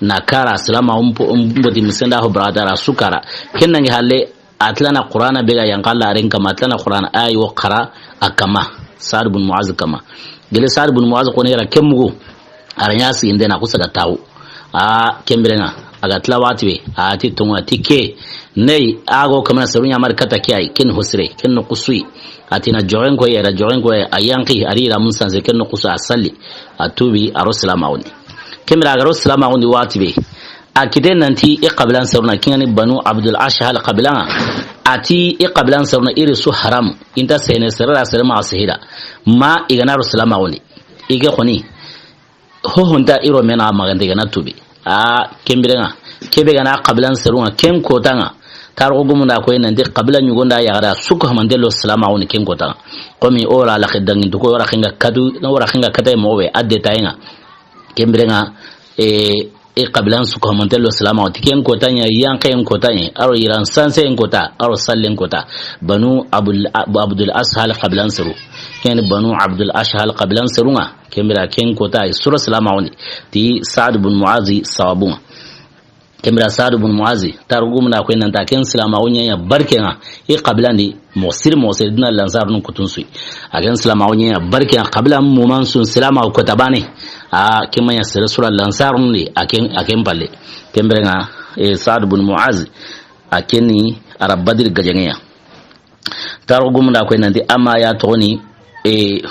Na kara silamaxu mpo-, mboti misenda ho barata ra su kara. Ken nangi halle, a tilana Qur'ana be ga yanqa Alla haren kama, a tilana Qur'ana ayi wo xara a kama, Saad bun Muaz kama. Gele Saad bun Muaz xo ne ra ken mugu, a ra ɲa siginde na kusa ga taxu. A ken bire ŋa, a ga tila waxati be, a ti tonŋa ti ke, ney, a go kamana seru ɲa mari kata ke ayi, ken hosire, ken no kusuyi. A ti na joxen ko ye, ra joxen ko ye, a yanqi, a ri ra mun sanse, ken no kusu a salli, a tubi, a ro silamaxun di. Ken bire a ga ro silamaxun di waxati be, a kite nanti i qabilan seruna, ken ŋa ni Banu Abdul Ashhal qabilan ŋa. A ti i qabilan seruna i ri su haram. I nta sene sere ra sere maxa sehida. Ma i ga na ro silamaxun di. I ke xoni. Ho ho nta i ro me naxa maxa nta i ga na tubi. A ken bire ŋa. Ke be ga na qabilan serun ŋa ken kota ŋa. Tarixu gumun da ko yi nanti qabila ɲugon da ya ga ra su ko hamante lo silamaxun di ken kota ŋa. Komi o ra laxe dangi ntu ko o ra xenga katu, o ra xenga kata moxo be a détail ŋa. Ken bire ŋa, eh, i qabilan su ko mantello silamaxu ti ken kota ɲa, yanqen kota ɲa, a ro yiran sansen kota, a ro sallen kota. Banu Abul-, Abu Abdul Ashhal qabilan seru. Ken Banu Abdul Ashhal qabilan seru ŋa. Ken bire ken kota i su ro silamaxun di ti Saad bun Muazi sababu ŋa. Ken bire Saad bun Muazi, tarixu gumun da ko yi nanti a ken silamaxu ɲa ɲa barke ŋa, i qabilan di, moxo siri moxo siri dina lansarunun kutun su yi. A ken silamaxu ɲa ɲa barke ŋa, qabila muman sun silamaxu kota bane. A ken ma ɲa sere su ra lansarunun di, a ken, a ken palle. Ken bire ŋa, eh, Saad bun Muazi, a ken ni a ra Badri gajaŋe ya. Tarixu gumun da ko yi nanti a ma ya toxoni, eh,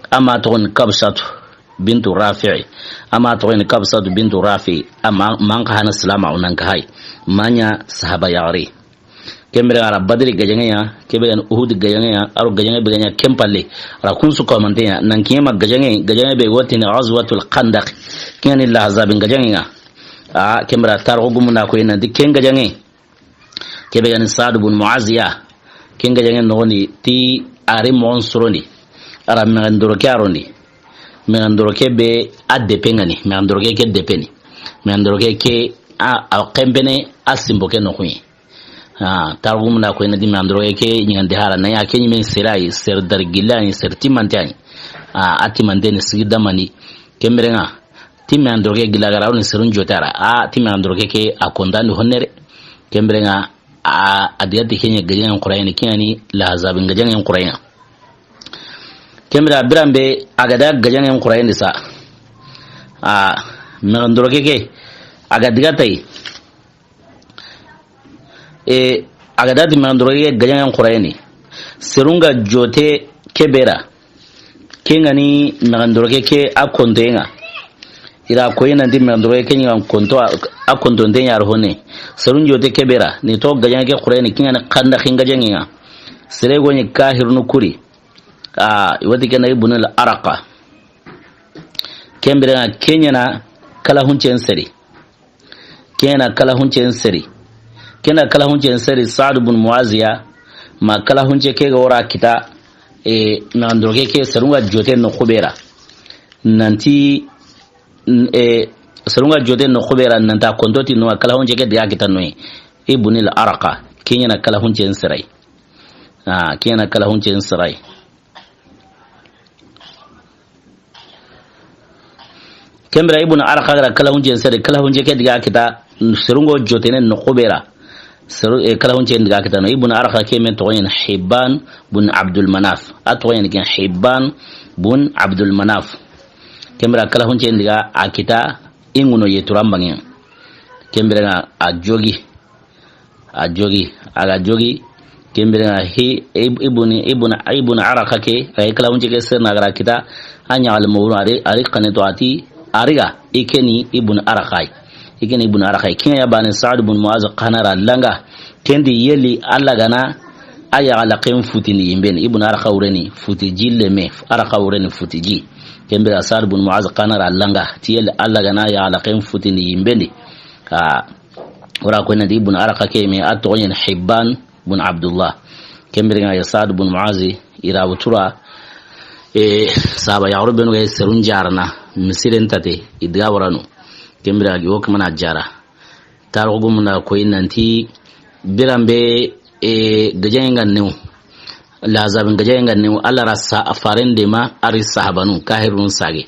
a ma toxoni Kabsatu bintu Rafi'i. A ma toxoni Kabsatu bintu Rafi'i. A ma, man xa hana silamaxu nan xa hayi. Ma ɲa sahaba yaxare. Ken bire a ra Badri gajaŋe ya, ke be ga ni Uhud gajaŋe ya, a ro gajaŋe be ga ɲa ken palle. A ra kun su ko manten ya, nan kiɲe ma gajaŋe, gajaŋe be wotini Ghazwatul Khandaq. Ken ŋa ni Lahazabin gajaŋe ŋa. A, ken bire tarixu gumun da ko yi nanti ken gajaŋe. Ke be ga ni Saad bun Muazi ya. Ken gajaŋe noxon di ti a ri moxon sorondi. A ra mexen doroke a rondi. Mexen doroke be a depe ŋa ni. Mexen doroke ke depe ni. Mexen doroke ke a, a xenpene a sinbo ke noxun ɲi. A, tarixu gumun da ko yi nanti mexen doroke ke ɲiŋandi hara. Na ya ke ɲi me sere yi, sere dari gilla ni, sere timante ni. A, a timante ni sigi damani. Ken bire ŋa, ti mexen doroke gilla ga ra woni serun jotara. A, ti mexen doroke ke a kontandi honnere. Ken bire ŋa, a, a diga ti ken ɲa gajaŋen xurayeni, ken ŋa ni Lahazabin gajaŋen xurayen ŋa. Ken bire biranbe a ga da gajaŋen xurayen di sa. A, mexen doroke ke, a ga diga tayi. E, a ga da ti mexen doroke gajaŋen xurayeni. Serun ga jote ke be ra. Ken ŋa ni mexen doroke ke a kontoyen ŋa. I ra koyi nanti me ndoro ke ɲi an konto, a konto nte ɲa ro hone. Serun jote ke be ra, ni to gajaŋe ke xure ni kiɲa ni kanda xinga jaŋe ŋa. Sere go ni kahirunu kuri. A, i wa ti ke na Ibn al-Araqa. Ken bire ŋa ke ɲa na kala huncen seri. Ke ɲa na kala huncen seri. Ke na kala huncen seri Sa'd bin Mu'aziya. Ma kala hunce ke ga wara kita, e, na ndoro ke ke serun ga jote no kubera. Nanti, n-, e, serun ga jote no kubera nanta konto ti no kala hunce ke diga kita no. Ibn al-Araqa. Ke ɲa na kala huncen seri. A, ke ɲa na kala huncen seri. Ken bire Ibn Araqa ga ra kala huncen seri, kala hunce ke diga kita, serun go jotene no kubera. Seru, e, kala huncen diga kita no. Ibn Araqa ke men toxo ɲa ni Hibban bun Abdul Manaf. A toxo ɲa ni ken Hibban bun Abdul Manaf. Ken bire kala huncen diga a kita, i ŋuno ye turan bangen. Ken bire ŋa a jogi. A jogi, a ga jogi, ken bire ŋa hi, ib-, Ibn, Ibn, Ibn Araqa ke, a yi kala hunce ke seri na ga ra kita, a ɲa al mawru, a ri, a ri kane to a ti, a ri ga, i ke ni Ibn Araqa yi. I ke ni Ibn Araqa yi. Ke ɲa ya bane Sa'd bin Mu'az xa na ra langa, ken di yeli Alla ga na, a ya la ken futini yinben. Ibn Araqa wure ni futi ji leme, Araqa wure ni futi ji. Ken bire Sa'd bin Mu'az xa na ra langa, ti yeli Alla ga na ya la ken futini yinben di. A, Wara ko nanti Ibn Araqa ke me a toxo ɲa ni Hibban bun Abdullah. Ken bire ŋa ya Sa'd bun Mu'azi i ra wutura, e, sahaba yaxaru benu ga serun jarana, misiren tate, i diga waranu. Ken bire a gi wo kamana jara. Tarixu gumun da koyi nanti biranbe, e, gajaŋe ŋa new. Lazabin gajaŋe ŋa new, Alla ra sa-, a faren de ma, a ri sahabanu, kahirun sage.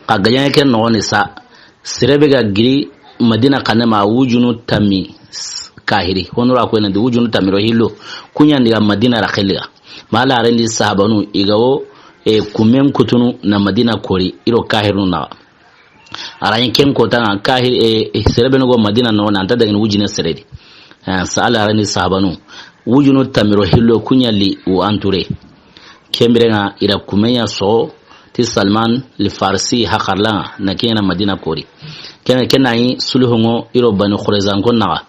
Xa gajaŋe ken noxo ni sa, Sere be ga giri Madina xanne ma wujunu tammi s-, kahiri. Honura ko nanti wujunu tammi ro hillo. Ku ɲa ndi ga Madina ra xelliga. Ma Alla haren di sahabanu i ga wo, e, kumen kutunu na Madina kori i ro kahirunu naxa. A ra ɲi ken kota ŋa kahiri, e, e, sere be no go Madina no na nta dagini wujine sere di. E, sa Alla haren di sahabanu. Wujunu tammi ro hillo ku ɲa li u anture. Ken bire ŋa i ra kumen ɲa so ti Salman li Farsi hakarla ŋa na ke ɲa na Madina kori. Ken, ken na yi sulhungo i ro Bani Qurayza ko naxa.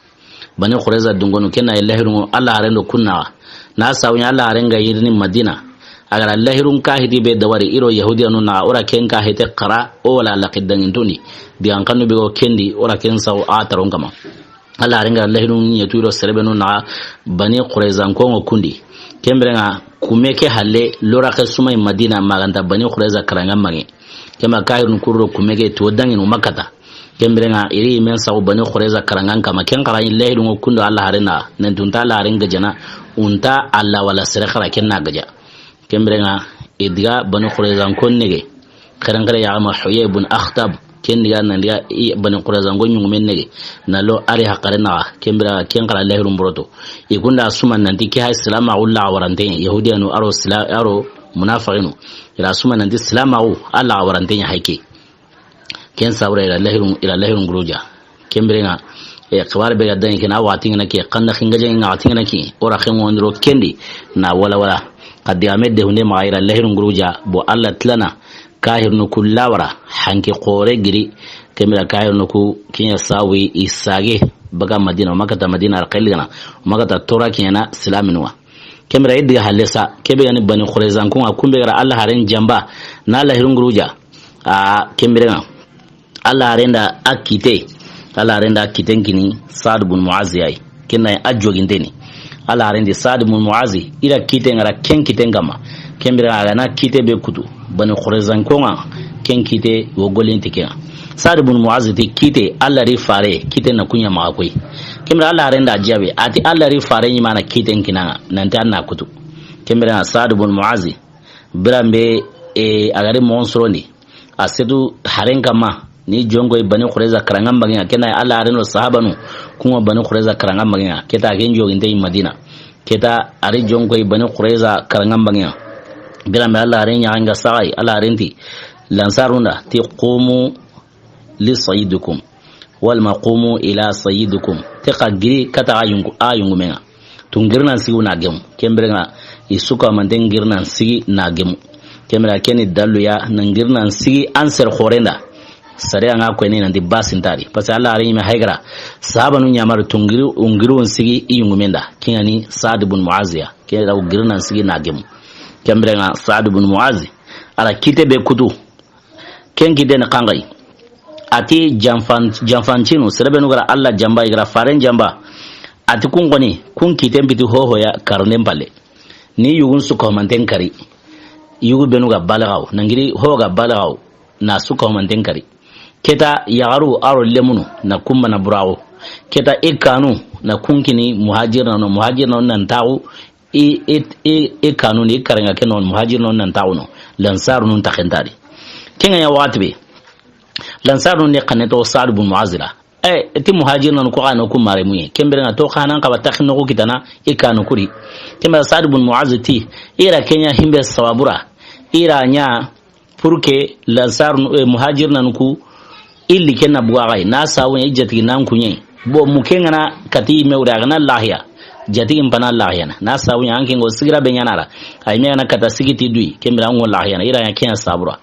Bani Qurayza dungonu ken na yi lahirungo Alla haren do kun naxa. Na sawu ɲa Alla haren ga yirini Madina. A ga ra lahirun kahiti be dawari i ro Yahudiyanu naxa, o ra ken kahite xara, o wala laqi dangintundi. Digan kanu be go ken di, o ra ken sawu a taron kama. Alla haren ga ra lahirun ɲa tu i ro sere be no naxa Bani Qurayza ko ŋo kundi. Ken bire ŋa kume ke halle lora ke sumay Madina ma ga nta Bani Qurayza karanga mange. Ken ma kahirun kuru ro kume ke to danginu Makkata. Ken bire ŋa i ri men sawu Bani Qurayza karangan kama ken xara ɲi lahirun ŋo kundo Alla haren na. Nen tunta Alla haren gajana unta Alla wala sere xara ken na gaja. Ken bire ŋa i diga Bani Qurayza ko nege. Xeren xere ya ma Huyay bun Akhtab. Ken diga nan diga i Bani Qurayza ko ɲugumen nege. Na lo a ri haxare naxa. Ken bire ken xara lahirun boroto. I kunda suma nanti ke hay silama ulla warante. Yahudiyanu a ro sila-, a ro munafiqinu. I ra suma nanti silama u Alla warante ɲa hay ke. Ken sabura i ra lahirun, i ra lahirun guruja. Ken bire ŋa, e, xibaare be ga daŋi ken, a waxati ŋa na ke, xanda xinga jaŋe ŋa waxati ŋa na ke, o ra xengo ndiro ken di, na wala wala. Xa digame de hunde maxa i ra lahirun guruja, bo Alla tilana, kahirunu ku lawara, hanki xore giri, ken bire kahirunu ku kiɲa sawi i sage, baga Madina, o Makkata Madina ar xelli gana, o Makkata tora kiɲa na silaminu wa. Ken bire i diga halle sa, ke be ga ni Bani Qurayza ko ŋa, kun be ga ra Alla haren jamba, na lahirun guruja. A, ken bire ŋa. Alla haren da a kite. Alla haren da a kiten kini Sa'd bun Mu'azi yayi. Ken na a joginteni. Alla haren di Sa'd bun Mu'azi, i ra kiten ŋa ra ken kiten kama. Ken bire a ga na kite be kutu. Bani Qurayza ko ŋa, ken kite wo golinti ken ŋa. Sa'd bun Mu'azi ti kite, Alla ri fare, kite na kuɲa maxa koy. Ken bire Alla haren da jabe, a ti Alla ri fare ɲi mana kiten kina ŋa, nanti an na kutu. Ken bire ŋa Sa'd bun Mu'azi, biranbe, e, a ga ri moxon sorondi. A setu haren kama, ni jonko i Bani Qurayza karangan bangiya, ken na Alla haren do sahabanu, ku ŋa Bani Qurayza karangan bangiya, keta ken joginte i Madina. Keta a ri jonko i Bani Qurayza karangan bangiya. Biranbe Alla haren ɲa ŋa saxay, Alla haren ti, lansarunda, ti qumu li sayyidikum. Walma qumu ila sayyidikum. Te xa giri kata a yungu, a yungumen ŋa. Tu n giri na n sigi na gemu. Ken bire ŋa i su ka manten giri na n sigi na gemu. Ken bire ken ni dallu ya na n giri na n sigi an sere xoren da. Sariya ŋa koyini nanti basi nta a di. Parce que Alla haaren ɲi me haygara sahabanu ɲamari tungiru, ungiru n sigi i yungumen da. Ken ŋa ni Saad bun Muaz ya. Ken da u giri nan sigi na gemu. Ken biren ŋa Saad bun Muaz a ra kite be kutu. Ken kite ni xanŋa yi. A ti janfan, janfancinu, sere be nu ga ra Alla janba, i ga ra faaren janba. A ti kun xoni, kun kiten piti hoho ya karnen palle. Ni yugun su ko manten kari. Yugu be nu ga balagaw, nangiri ho ga balagaw, na su ko manten kari. Keta yaxaru a ro lemunu na kumbana buraxu. Keta i kanu na kunkini muhajirnanu, muhajirnanu nan taxu i, i, i, i kanu ni i karenga ke non muhajirnanu nan taxu no. Lansarunun taxentadi. Ken ŋa ya waxati be. Lansarunun ne xanne to Saad bun Muaz ra. E, ti muhajirnanu ko xano ku mare muye. Ken biren ŋa to xanan xaba taxi noxu kitana i kanu kuri. Ken biren Saad bun Muaz ti, i ra ken ɲa himbe sababura. I ra ɲa pour que Lansar, eh, muhajirnanu ku illi ken na bugaxay, na sawu ɲa i jatigi nan kuɲe. Bo mu ken ŋa na kati me wure a ga na lahiya. Jatigi mpana lahiya na. Na sawu ɲa an ken ŋo sigira be ɲana ra. Ay me ga na kata sigiti dui. Ken biren ŋo lahiya na. I ra ɲa ken ɲa sabura.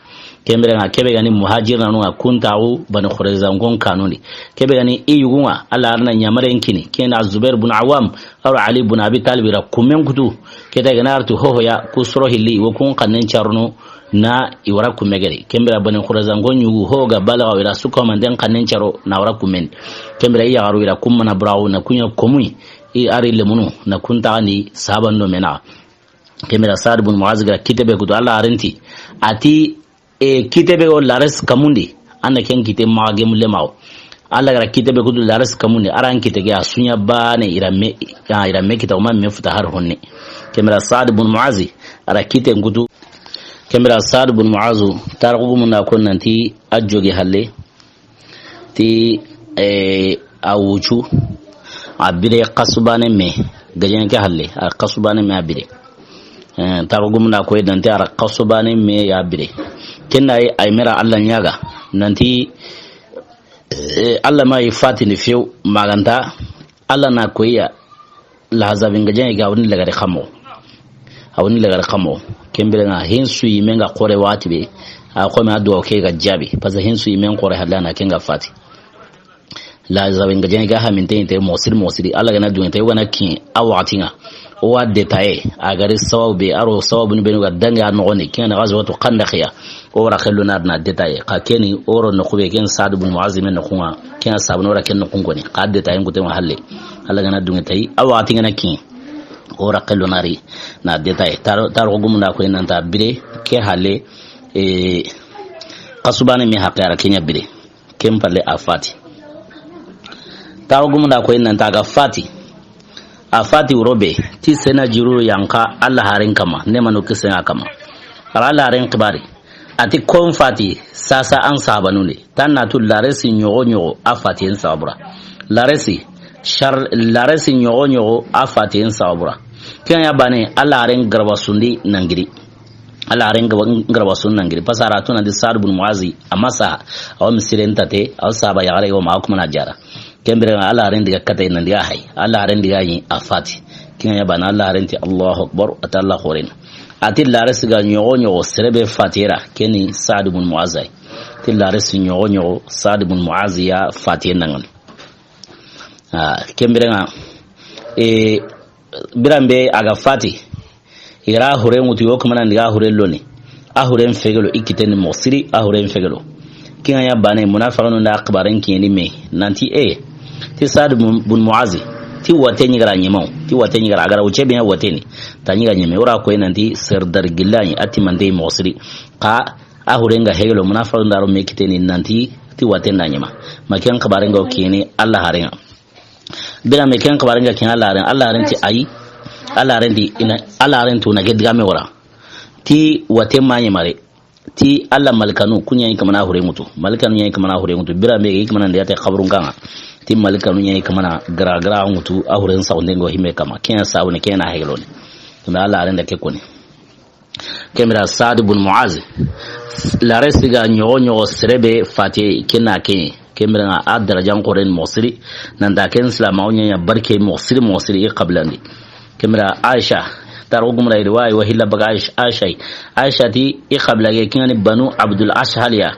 Ken biren ŋa kebe ga ni muhajirnanu ŋa kun taxu Bani Qurayza ŋon kanundi. Kebe ga ni i yugun ŋa Alla haaren na ɲamaren kini. Ken na Zubair bun Awam. A ro Ali bun Abi Talib ra kumen kutu. Keta i ga na artu hoho ya ku soro hilli wo kun xannen carunu na i wara kume geri. Ken biren Bani Qurayza ŋon yugu ho ga balaga i ra su ko manten xannen caro na wara kumen. Ken biren i yaxaru i ra kumbana buraxu na kuɲa komui. I a ri lemunu na kun taxandi sahaban do mena. Ken biren Saad bun Muaz ga ra kite be kutu Alla haaren ti. A ti E, kite be o lares kamundi. An na ken kite maxa gemu lemaxu. Alla ga ra kite be kutu lares kamundi. A ra an kite ke a su ɲa bane i ra me, a, i ra me kita o ma me futa har honne. Ken biren Saad bun Muaz a ra kite n kutu. Ken biren Saad bun Muaz tarixu gumun da ko nanti a jogi halle. Ti, eh, a wucu, a bire xasu bane me, gajen ke halle, a xasu bane me a bire. Eh, tarixu gumun da koy nanti a ra xasu bane me ya bire. Ken da ay, ay me ra Alla ɲaga, nanti, eh, Alla ma i fatini few, maganta, Alla na koya, Lahazabin gajen ga woni lagare xamo. A woni lagare xamo. Ken biren ŋa hinsu yi me ŋa xore waxati be. A xo me a duwa ke ga jabi. Parce que hinsu yi me xore halle na ken ga fati. Lahazabin gajen ga haminte inte moxo siri moxo siri. Alla ga na duŋe te o ga na kin a waxati ŋa. O wa détaillé. A ga ri sababu be, a ro sababu ni be nu ga dangi a noxon di. Ken ŋa na Ghazwatu Khandaq ya. O wara xello na dina détaillé. Xa keni o ro noxu be ken Saad bun Muaz me noxu ŋa. Ken ŋa sabu no wara ken noxu n koni. Xa détaillé n kute ma halle. Alla ga na duŋe te a waxati ŋa na kin. O wara xello na ri na détaillé. Taro, taro gumun da ko nan ta bire ke halle, eh, xasu bane me haqqe a ra ken ɲa bire. Ken palle a fati. Taro gumun da ko nan ta ga fati. A fati wuro be, ti sena jiruru yanka Alla haaren kama, ne manu kisen ŋa kama. A ra Alla haaren xibari. A ti kon fati, sasa an sahabanun di. Tan na tu laresi ɲogo ɲogo, a fatiyen sabura. Laresi, shar, laresi ɲogo ɲogo, a fatiyen sabura. Ken ya bane, Alla haaren garaba sundi nangiri. Alla haaren garaba, garaba sun nangiri. Parce que a ra tu nanti Saad bun Muazi, a ma sa, a wa misiren tate, a wa sahaba yaxare, a wa ma kuma na jara. Ken biren ŋa Alla haaren diga kata i nan diga hay. Alla haaren diga yi a fati. Ken ŋa ya bana Alla haaren ti Allahu Akbar, a ta Alla xoren. A ti laresi ga ɲogo ɲogo sere be fatira, keni Saad bun Muaz ay. Ti laresi ɲogo ɲogo Saad bun Muaz ya fati nan ŋa. Ah, ken biren ŋa, e, biran be a ga fati. I ga ra hure ŋutu yo kamana ndiga hure loni. A hure n fegelo i kiten ni moxo siri a hure n fegelo. Ken ŋa ya bane munafiqinu nda xibaren kini me. Nanti e. Ti Saad bun, bun Muazi. Ti wate ɲi ga ra ɲemaw. Ti wate ɲi ga ra a ga ra wuce be ɲa wate ni. Ta ɲi ga ɲeme. O ra koy nanti ser dar gillani. A ti mante moxo siri. Xa a hure nga hegelo munafiqinu nda ro me kiten ni nanti ti wate nda ɲema. Ma ken xibaren ga o kini Alla haaren ŋa. Bira me ken xibaren ga ken Alla haaren, Alla haaren ti ayi. Alla haaren ti ina, Alla haaren tu na ke diga me wara. Ti wate ma ɲemare. Ti Alla malikanu ku ɲa yi kamana hure ŋutu. Malikanu ɲa yi kamana hure ŋutu. Bira me yi kamana ndiya te xaburun kan ŋa. Ti malikanu ɲa yi kamana gara gara ŋutu a hure n saxunde ngo hime kama. Ken ya sabu ne ken na hegelone. Tunda Alla haaren da ke koni. Ken bira Saad bun Muaz. Laresi ga ɲogo ɲogo sere be fati ken na ke. Ken bira ŋa a darajan xoren moxo siri. Nanta ken silama o ɲa ɲa barke moxo siri moxo siri i xabilan di. Ken bira Aisha. Taro gumra iri wa, wa hilla baga Aisha, Aisha. Aisha ti i xabila ke ken ŋa ni Banu Abdul Ashhal ya.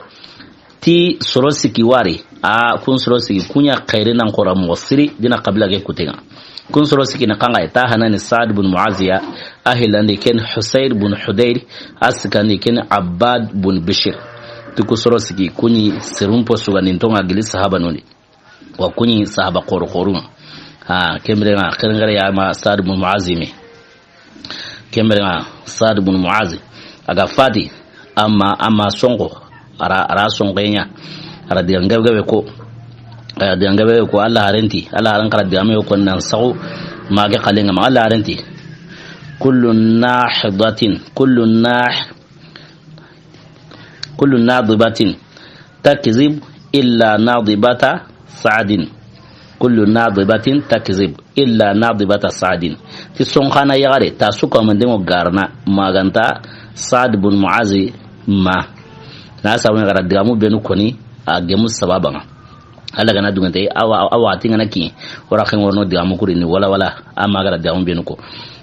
Ti soro sikki wari, a kun soro sikki, kunya xayri nan xora moxo siri dina xabila ke kutenga. Kun soro sikki na kanga, ta hanani Saad bun Muazi ya, a hilandi ken Husayr bun Hudayr, a sikandi ken Abbad bun Bishir. Ti ku soro sikki, kuni serun po suga nin tonga gili sahaba noni. Wa kuni sahaba xoro xorun. Ha, kemre nga, xerengare ya ma Saad bun Muazi me. Kemre nga Saad bun Muazi. A ga fati, amma, amma sonko, ara, ara sonko nya. Ara diga ngabe gabe ko. Ara diga ngabe ko, Allah harenti, Allah haran kara diga me ko nan saw, ma ga xalenga ma Allah harenti. Kullu nahidatin, kullu nah-, kullu nadibatin takzib illa nadibata Saadin. Kullu nadibatin takzib illa nadibata Saadin. Ti sonxana yaxare, ta su ko mande ngo garna, maganta Saad bun Muazi ma. Na sabu ɲa gara digamu benu koni, a gemu sababa nga. Alla gana dungante, awa, awa, tingana ki, ora xen worno digamu kurini, wala, wala, amma gara digamu benu ko.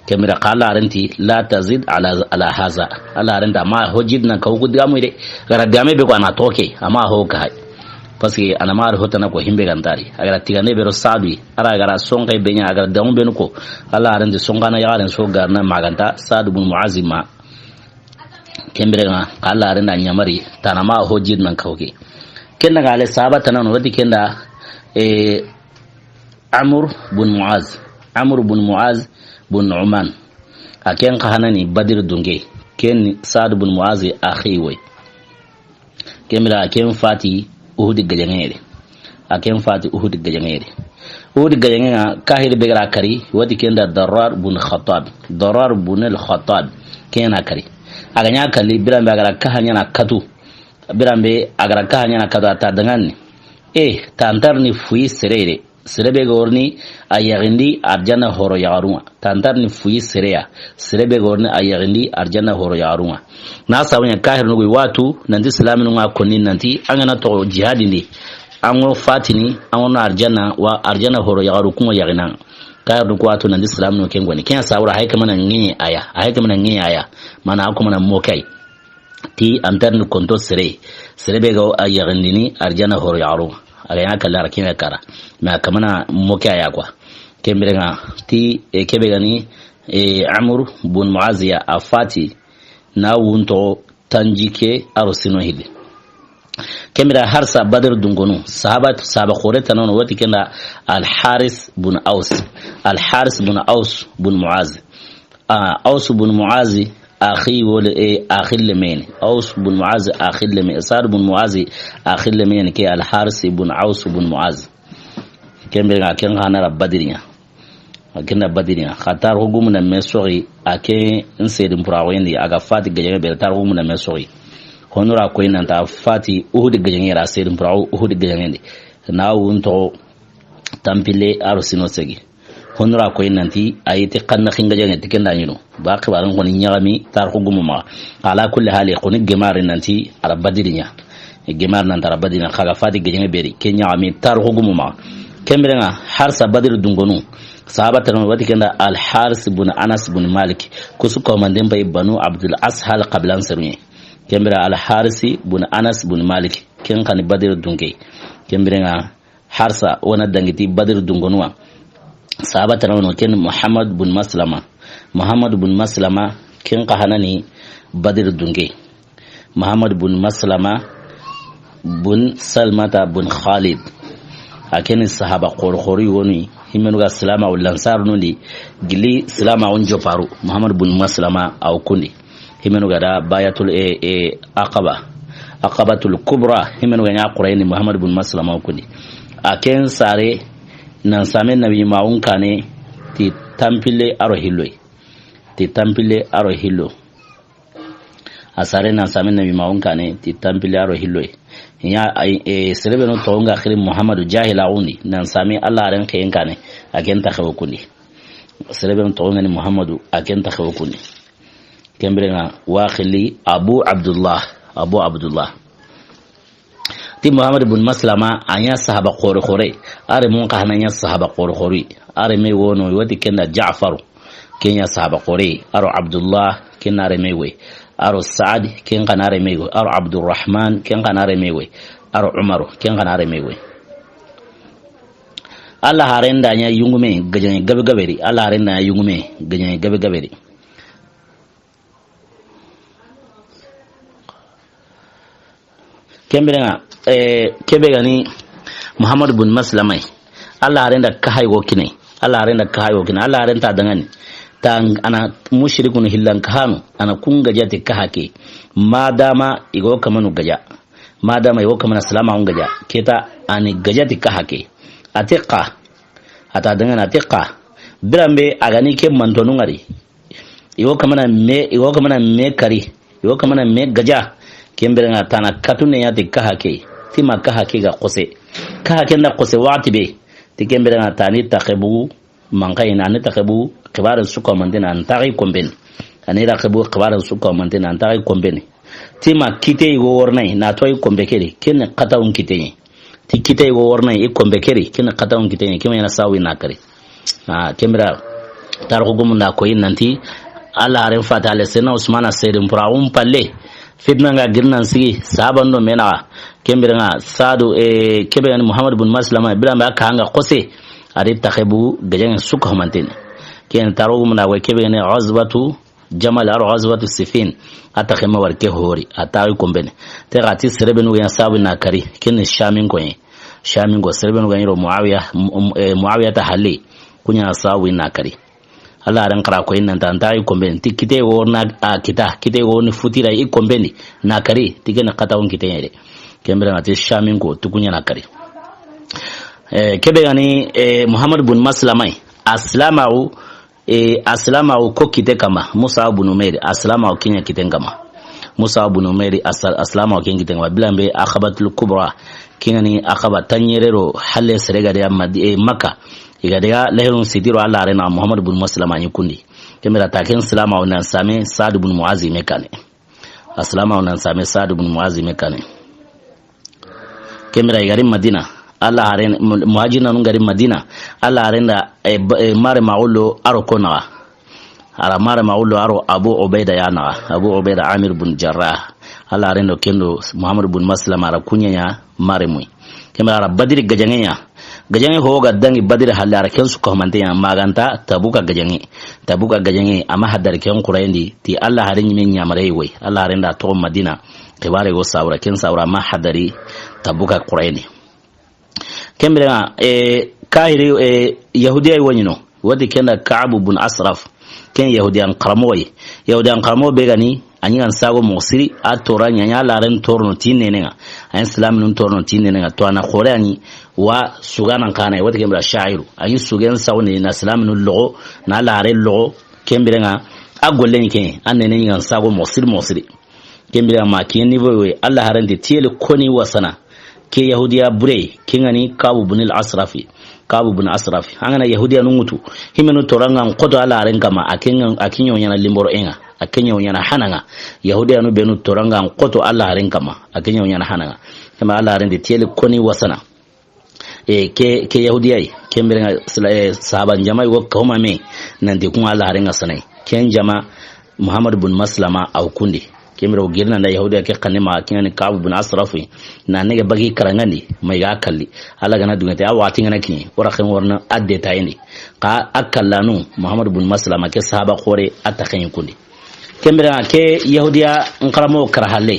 Kemira xa Alla renti, la tazid ala, ala haza. Alla renta, ma hojid nan kawku digamu ide. Gara digame be ko ana toke, amma ho ka hay. Parce que ana mar hotana ko himbe gantari. Agara tigande be ro Saadu, ara gara sonke benya, agara digamu benu ko. Alla renti sonxana yaxaren so garna maganta, Saad bun Muazi ma. Kembere nga, xa Alla renda ɲamari, tanama hojid nan kawke. Kenda ga ale sahaba tanano, wati kenda, e, Amr bun Muaz. Amr bun Muaz bun Nu'man. A ken xa hanani Badr dunke. Ken Saad bun Muaz axi woy. Kembira a ken fati Uhud gajaŋe yere. A ken fati Uhud gajaŋe yere. Uhud gajaŋe nga kahir be gara kari, wati kenda Darar bun Khattab. Darar bun al Khattab. Ken na kari. A ga ɲa kalli, birambe a gara kaha ɲana katu. Birambe a gara kaha ɲana katu, a ta dangani. E, tantar ni fuyi sere yere. Sere be ga worni a yaxindi arjanna horo yaxarunga. Tantar ni fuyi sereya. Sere be ga worni a yaxindi arjanna horo yaxarunga. Na sabu ɲa kahir nugu watu, nanti silaminu nga konni nanti, an gana toxo jihadi ndi. An go fatini, an go na arjanna, wa arjanna horo yaxaru kungo yaxina. Kahir nugu watu, nanti silaminu ken goni. Ken sabura hay kamana ŋiɲe aya. Hay kamana ŋiɲe aya. Mana akumana mokai. Ti antarni konto sere. Sere be ga a yaxindini arjanna horo yaxaru. A ga ɲa kalla ara kina kara. Mais a kamana moke aya quoi. Kembere nga ti, e, kebe gani, e, Amr bun Muaziya a fati na wunto tanjike aro sino hili. Kembere harsa Badr dungonu. Sahaba, sahaba xore tanono wati kenda Al Haris bun Aus. Al Haris bun Aus bun Muaz. A, Aus bun Muazi, axi wole, e, axi lemeni. Aus bun Muazi, axi lemeni. Saad bun Muazi, axi lemeni ke Al Haris bun Aus bun Muazi. Kembere nga ken xana ra Badriya. A ken na Badriya. Xatar hugumu na me soxi, a ke n sedin pura wendi, a ga fati gajaŋe bere tar hugumu na me soxi. Honora koy nanta fati Uhud gajaŋe ra sedin pura Uhud gajaŋe ndi. Na wunto tampile aro sino segi. Honora koy nanti, a yi ti xanna xinga jange ti kenda ɲino. Ba xibaran xoni ɲagami, tarixu gumu ma. Ala kulli hali, xoni gemari nanti, ara Badiri ɲa. Gemari nanti ara Badiri ɲa, xa ga fati gejenge beri. Ke ɲagami, tarixu gumu ma. Kembere nga, harsa Badiri dungonu. Sahaba tanu, wati kenda Al Haris bun Anas bun Malik. Kusu komanden bay Banu Abdul Ashal qabilan serunye. Kembere Al Harisi bun Anas bun Malik. Ken xani Badiri dunke. Kembere nga, harsa, wona dangiti Badr dungonuwa. Sahaba tana wono ken Muhammad bun Maslama. Muhammad bun Maslama, ken xa hanani Badr dunge. Muhammad bun Maslama bun Salmata bun Khalid. A ken sahaba xor xori woni, himenu ga silama o lansar nundi, gili silama on joparu, Muhammad bun Maslama aw kundi. Himenu ga da bayatul, e, e, Aqaba. Aqabatul Kubra, himenu ga ɲa Qurayni Muhammad bun Maslama kundi. A ken sare nan same nabi maun kane ti tampile aro hilloy. Ti tampile aro hillo. A sare nan same nabi maun kane ti tampile aro hilloy. Ɲa ay, e, serebe no tonga khiri Muhammadu jahila undi. Nan same Allah ren ken kane. A ken ta xewo kundi. Serebe no tonga ni Muhammadu, a ken ta xewo kundi. Kembere nga, waxili Abu Abdullah. Abu Abdullah. Ti Muhammad bun Maslama, a ɲa sahaba xore xore. Are mun xa hana ɲa sahaba xore xore. Are me wono, wati kenda Ja'faru. Ken ɲa sahaba xore. Aro Abdullah, ken are me we. a ro Saadi, ken xa na renme yi. A ro Abdurrahman, ken xa na renme yi. A ro Umaru, ken xa na renme yi. Alla haren da ɲa yungume, gajaŋe gabe gabe di. Alla haren da ɲa yungume, gajaŋe gabe gabe di. Ken biren ŋa, eh, ke be ga ni Muhammad bun Maslama yi. Alla haren da kaha yi go kine. Alla haren da kaha yi go kine. Alla haren ta dangani. Ta a na mushrikun hillan kahanu. A na kun gaja ti kaha ke. Madama i go kamanu gaja. Madama i go kamana salama un gaja. Keta a ni gaja ti kaha ke. A ti xa. A ta dangana a ti xa. Biranbe a ga ni ke mantonu ŋari. I go kamana me, i go kamana me kari. I go kamana me gaja. Ken biren ŋa ta na katu ne ya ti kaha ke. Ti ma kaha ke ga xose. Kaha ke nda xose waxati be. Ti ken biren ŋa ta ni taxe bugu. Mankayi na ni taxe bugu. Xibaare su ka mantene an taxi komben. A ni taxe bugu xibaare su ka mantene an taxi komben. Ti ma kite i go wornay na toy kombe keri. Ken xatawun kite yi. Ti kite i go wornay i kombe keri, ken xatawun kite yi, ken ma ɲana sawi na kari. Ah, ken bira, tarixu gumun da ko yi nanti, Alla haren fata ale sena Usmana serin pura un palle, fitna ŋa girinan sigi, sahaban do me naxa, ken biren ŋa Saadu, eh, ke be ga ni Muhammad bun Maslama, biranbe a kaha ŋa xose, a ri taxe bugu gajaŋe su ka mantene. Ken tarixu gumun da ko yi ke be ga ni Ghazwatu Jamal a ro Ghazwatu Siffin, a taxe ma wari ke hori, a taxi komben. Te xa ti sere benu ga ɲa sabu na kari, ken ni Shamin ko yi. Shamin ko sere benu ga ɲi ro Muawiya, Mu-, Mu-, eh, Muawiya ta halli, ku ɲa sabu na kari. Alla haren xara ko yi nan ta, an taxi komben, ti kite wo na a kita, kite wo ni futira i komben di, na kari, ti ken xatawun kite yi de. Ken biren ŋa ti Shamin ko, ti ku ɲa na kari. Eh, ke be ga ni, eh, Muhammad bun Maslama yi, aslamahu, E, aslama o ko kite kama, Musa bun Umair, aslama o ke ɲa kiten kama. Musa bun Umair, as-, aslama o ke ɲa kiten kama. Biranbe Aqabatul Kubra, ken ga ni Aqaba tanɲere ro, halle sere ga de ya Madi-, e, Makka. I ga de ya lahirun sitiro Alla haren ŋa Muhammad bun Maslama ɲi kundi. Ken bira ta ken silama o nan same Saad bun Muaz me kane. Aslama o nan same Saad bun Muaz me kane. Ken bira i ga ri Madina. Alla haren, mu-, muhajirinu ga ri Madina. Alla haren da, e, ba-, e, mare maxullo a ro ko naxa. A ra mare maxullo a ro Abu Ubaida ya naxa. Abu Ubaida Amir bun Jarrah. Alla haren do ken do Muhammad bun Maslama a ra ku ɲa ɲa mare muyi. Ken bira a ra Badiri gajaŋe ɲa. Gajaŋe ho ga dangi Badiri halle a ra ken su ka humante ɲa maganta Tabuka gajaŋe. Tabuka gajaŋe a ma hadari ken Qurayndi ti Alla haren ɲi me ɲamare yi woy. Alla haren da toxo Madina. Xibaare go sawura, ken sawura ma hadari Tabuka Qurayni. Ken bira, e, kahiri, e, Yahudiya yi wo ɲi no. Wati ken da Ka'ab bun Asraf. Ken Yahudiyan xaramoxo yi. Yahudiyan xaramoxo be ga ni, a ɲi ga n sago moxo siri, a tora ɲa, a ɲa laren torono ti nene ŋa. A ɲi silaminun torono ti nene ŋa. To a na xore a ɲi wa suganan xana yi. Wati ken bira sha'iru. A ɲi sugen sago ni na silaminun loxo, na laren loxo. Ken bira ŋa, a golle ɲi ken, a nene ɲi ga n sago moxo siri, moxo siri. Ken bira ma ke niveau yoy, Alla haren ti tiyeli koni wasana. Ke Yahudiya bure, ken ga ni Kabu bun al-Asrafi. Kabu bun Asrafi. An ga na Yahudiya nu ŋutu. Himenu toranga n xoto Alla haren kama, a ken, a ken ɲa wo ɲana limboro en ŋa. A ken ɲa wo ɲana hana ŋa. Yahudiya nu benu toranga n xoto Alla haren kama, a ken ɲa wo ɲana hana ŋa. Kama Alla haren ti tiyeli koni wasana. E, ke, ke Yahudiya yi, ken bira ŋa sila-, e, sahaba n jama yogo kahuma me, nanti kun Alla haren ŋa sanay. Ken jama Muhammad bun Maslama a wo kundi. Ken bira wo girina nda Yahudiya ke xanne ma, ken ga ni Ka'ab bun Asraf yi, na nege bagi karangandi, ma i ga kalli. Alla ga na dungete, a waxati ga na kiɲe, wara ken warna a détaillé ndi. Xa a kallanu, Muhammad bun Maslama ke sahaba xore, a ta ken kundi. Ken bira ŋa ke Yahudiya n xaramo kara halle.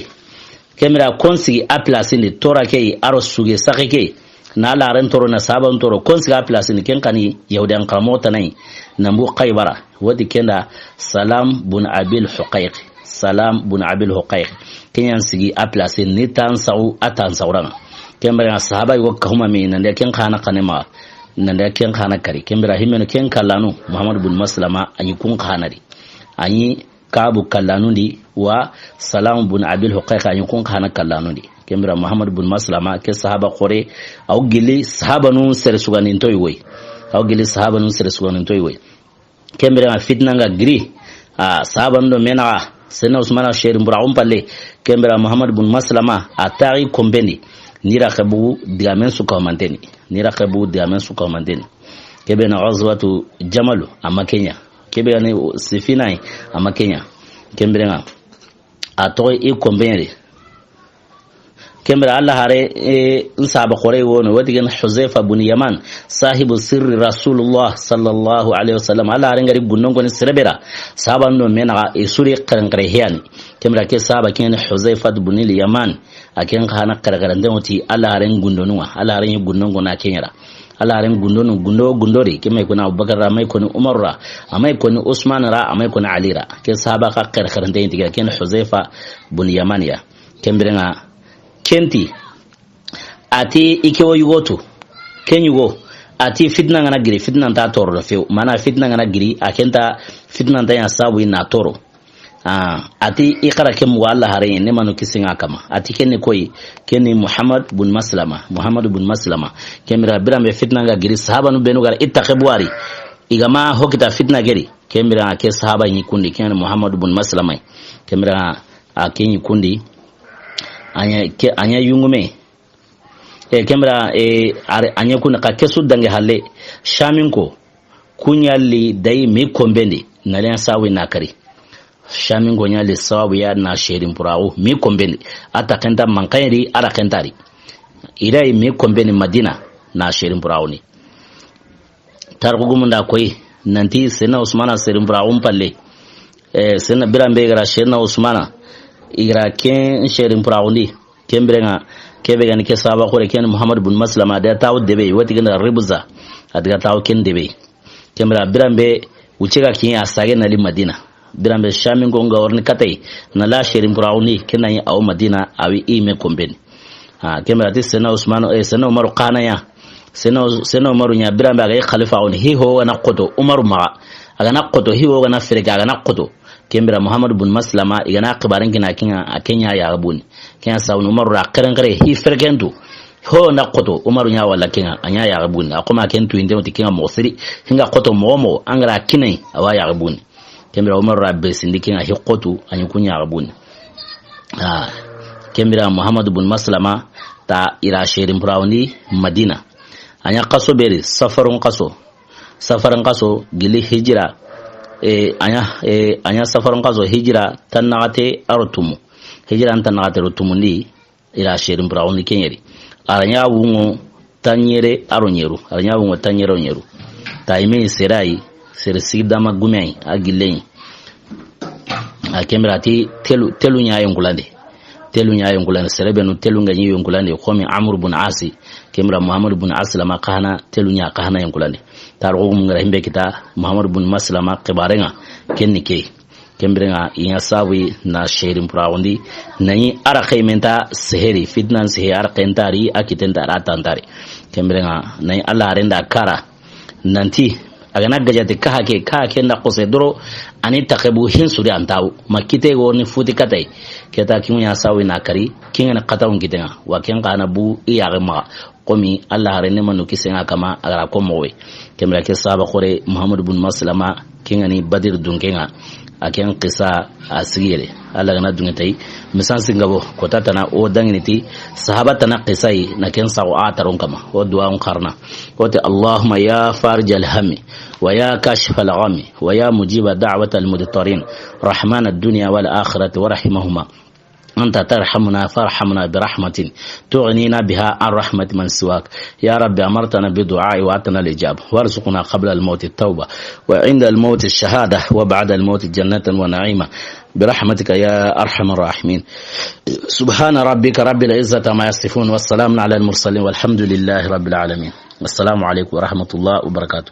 Ken bira kon sigi a place ndi tora ke yi, a ro suge saxe ke yi. Na laren toro na saban toro kon sigi a place ndi ken xa ni Yahudiyan xaramo tana yi. Nan bu Xaybara. Wati ken da Salam bun Abil Huqayq. Salam bun Abil Huqayq. Ken ɲa n sigi a place ndi tan saxu a tan saxuran ŋa. Ken bira sahaba yogo kahuma me nan de ken xana xane ma. Nan de ken xana kari. Ken bira himenu ken kallanu Muhammad bun Maslama a ɲi kun xana di. A ɲi Kabu kallanun di wa Salam bun Abil Huqayq a ɲi kun xana kallanun di. Ken bira Muhammad bun Maslama ke sahaba xore, a wo gili sahabanun sere sugandinto yi woy. A wo gili sahabanun sere sugandinto yi woy. Ken bira ŋa fitna ŋa giri. A sahabanun do me naxa, Senna Usmana sherin bura xun palle. Ken bira Muhammad bun Maslama a taxi komben di. Ni ra xebu digamen su ka humanteni. Ni ra xebu digamen su ka humanteni. Ke be na Ghazwatu Jamalu, a ma ke ɲa. Ke be ga ni Sifina yi, a ma ke ɲa. Ken bira ŋa. a toxo i konben ŋa di. Ken bire Alla haaren, e, n sahaaba xoore wono, wati ken Huzaifa bun Yaman, sahibu sirri Rasulullah sallallahu alaihi wasallam. Alla haaren ga ri gundon koni sere be ra, sahaaba no me naxa, i su ri xerenxere heyani. Ken bire ke sahaaba ken Huzaifa bun Yaman, a ken xa na xerenxerenden ŋa ti Alla haaren gundonu ŋa, Alla haaren gundon koni a ken ya ra. Alla haaren gundonu, gundo, gundo ri, ke ma i koni Abubakar ra, a ma i koni Umar ra, a ma i koni Usman ra, a ma i koni Ali ra. Ke sahaaba xa xerenxerenden ŋa ti ken Huzaifa bun Yaman ya. Ken bire ŋa, ken ti, a ti i ke wo yugo tu. Ken yugo, a ti fitina ga na giri, fitina nta toro do few. Mana fitina ga na giri, a ken ta, fitina nta ɲa sabu i na toro. Ah, a ti i xara ke mugu Alla haaren ŋa, ne manu kisi ŋa kama. A ti ken ni koyi, ken ni Muhammad bun Maslama, Muhammad bun Maslama. Ken bire biran be fitina ga giri, sahaabanu benu ga ra i taxe buwari. I ga ma ho kita fitina geri. Ken bire ke sahaaba ɲi kundi, ken ni Muhammad bun Maslama. Ken bire a ke ɲi kundi. A ɲa ke, a ɲa yungume. E, ken bire, e, a ɲa kundi xa ke su dangi halle. Shaminko, ku ɲa li dayi mi konben di, na len sawi na kari. Shaminko ɲa li sawabu ya na sherin purawo mi konben di. A ta kenta mankaye di, a ra kenta ri. I dayi mi konben di Madina na sherin purawo ni. Tarixu gumun da koyi, nanti Senna Usmana sherin purawo n palle. E, Senna biran be ga ra Senna Usmana, i ga ra ken sherin purawo ndi. Ken bire ŋa, ke be ga ni ke sahaaba xoore, ken Muhammad bun Maslama, a da tawo debe, wati ken da Ribuza, a da tawo ken debe. Ken bire biran be, wuce ga kin a sage na li Madina. Biran be Shaminko ŋa worini kata i, na la sherin purawo ndi, ken na ɲi a wo Madina, a wi i me konben di. Ha, ken bire a ti Senna Usmanu, e, Senna Umaru xa na ɲa. Senna, Senna Umaru ɲa biran be a ga yi xalifa wo ni, hi ho ga na xoto Umaru maxa. A ga na xoto, hi ho ga na fereke, a ga na xoto. Ken bire Muhammad bun Maslama, i ga na xibaaren kini a ken ŋa, a ken ɲa yaxe buguni. Ken ɲa sabu Umaru ra xerenxere, hi ferekentu. Ho na xoto, Umaru ɲa wala ken ŋa, a ɲa yaxe buguni. A xo ma ken tu inte wuti ken ŋa moxo siri. Hi ga xoto moxo moxo, an ga ra kini a yi, a wa yaxe buguni. Ken bire Umaru ra be sindi ken ŋa hi xotu, a ɲi ku ɲa yaxe buguni. Ah, ken bire Muhammad bun Maslama, ta i ra sherin purawo ndi Madina. A ɲa xaso be ri, Safarun xaso. Safarin xaso gili hijira, e, a ɲa, e, a ɲa Safarin xaso hijira tannaxate a ro tumu. Hijira tannaxate ro tumundi, i ra sherin purawo ndi ken ɲeri. A ra ɲa wunŋo tanɲere a ro ɲeru. A ra ɲa wunŋo tanɲere ro ɲeru. Ta i me sere yi, sere sigi dama gume yi, a gille yi. A ken bire a ti telu, telu ɲa yonkulande. Telu ɲa yonkulande, sere benu telu ŋa ɲi yonkulande, xo mi Amru bun Asi. Ken bire Muhammad bun Maslama xa na telu ɲa xa na yonkulande. Tarixu gumun ga ra himbe kita Muhammad bun Maslama xibaaren ŋa, ken ni ke. Ken bire ŋa i ɲa sabu na sherin purawo ndi, na ɲi a ra xeyi me nta seheri, fitinan sehe a ra xeyi nta ri, a kiten nta ri, a ta nta ri. Ken bire ŋa na ɲi Alla haaren da kara. Nanti, a ga na gajati kaha ke, kaha ke na xose doro, a ni taxe bu hin suri an tawo. Ma kite go ni futi katay. Ke ta kimu ɲa sawi na kari, ken ŋa ni xatawun kiten ŋa. Wa ken xa na bu i yaxe maxa. Xo mi, Alla haaren ne manu kisen ŋa kama, a ga ra ko moxo we. Ken bire ke sahaaba xoore, Muhammad bun Maslama, ken ŋa ni Badiri dunken ŋa. A ken xisa a sigi yere. Alla ga na dunge tay. Misan singabo, kota tana o dangini ti, sahaba tana xisay, na ken saxo a taron kama. O duwa on xarana. O ti, اللهم يا فارج الهم، ويا كاشف الغم، ويا مجيب دعوة المضطرين، رحمن الدنيا والآخرة ورحيمهما، أنت ترحمنا فارحمنا برحمة تغنينا بها عن رحمة من سواك. يا رب، أمرتنا بالدعاء وآتنا الإجابة، وارزقنا قبل الموت التوبة، وعند الموت الشهادة، وبعد الموت جنة ونعيما، برحمتك يا أرحم الراحمين. سبحان ربك رب العزة عما يصفون، والسلام على المرسلين، والحمد لله رب العالمين. السلام عليكم ورحمة الله وبركاته.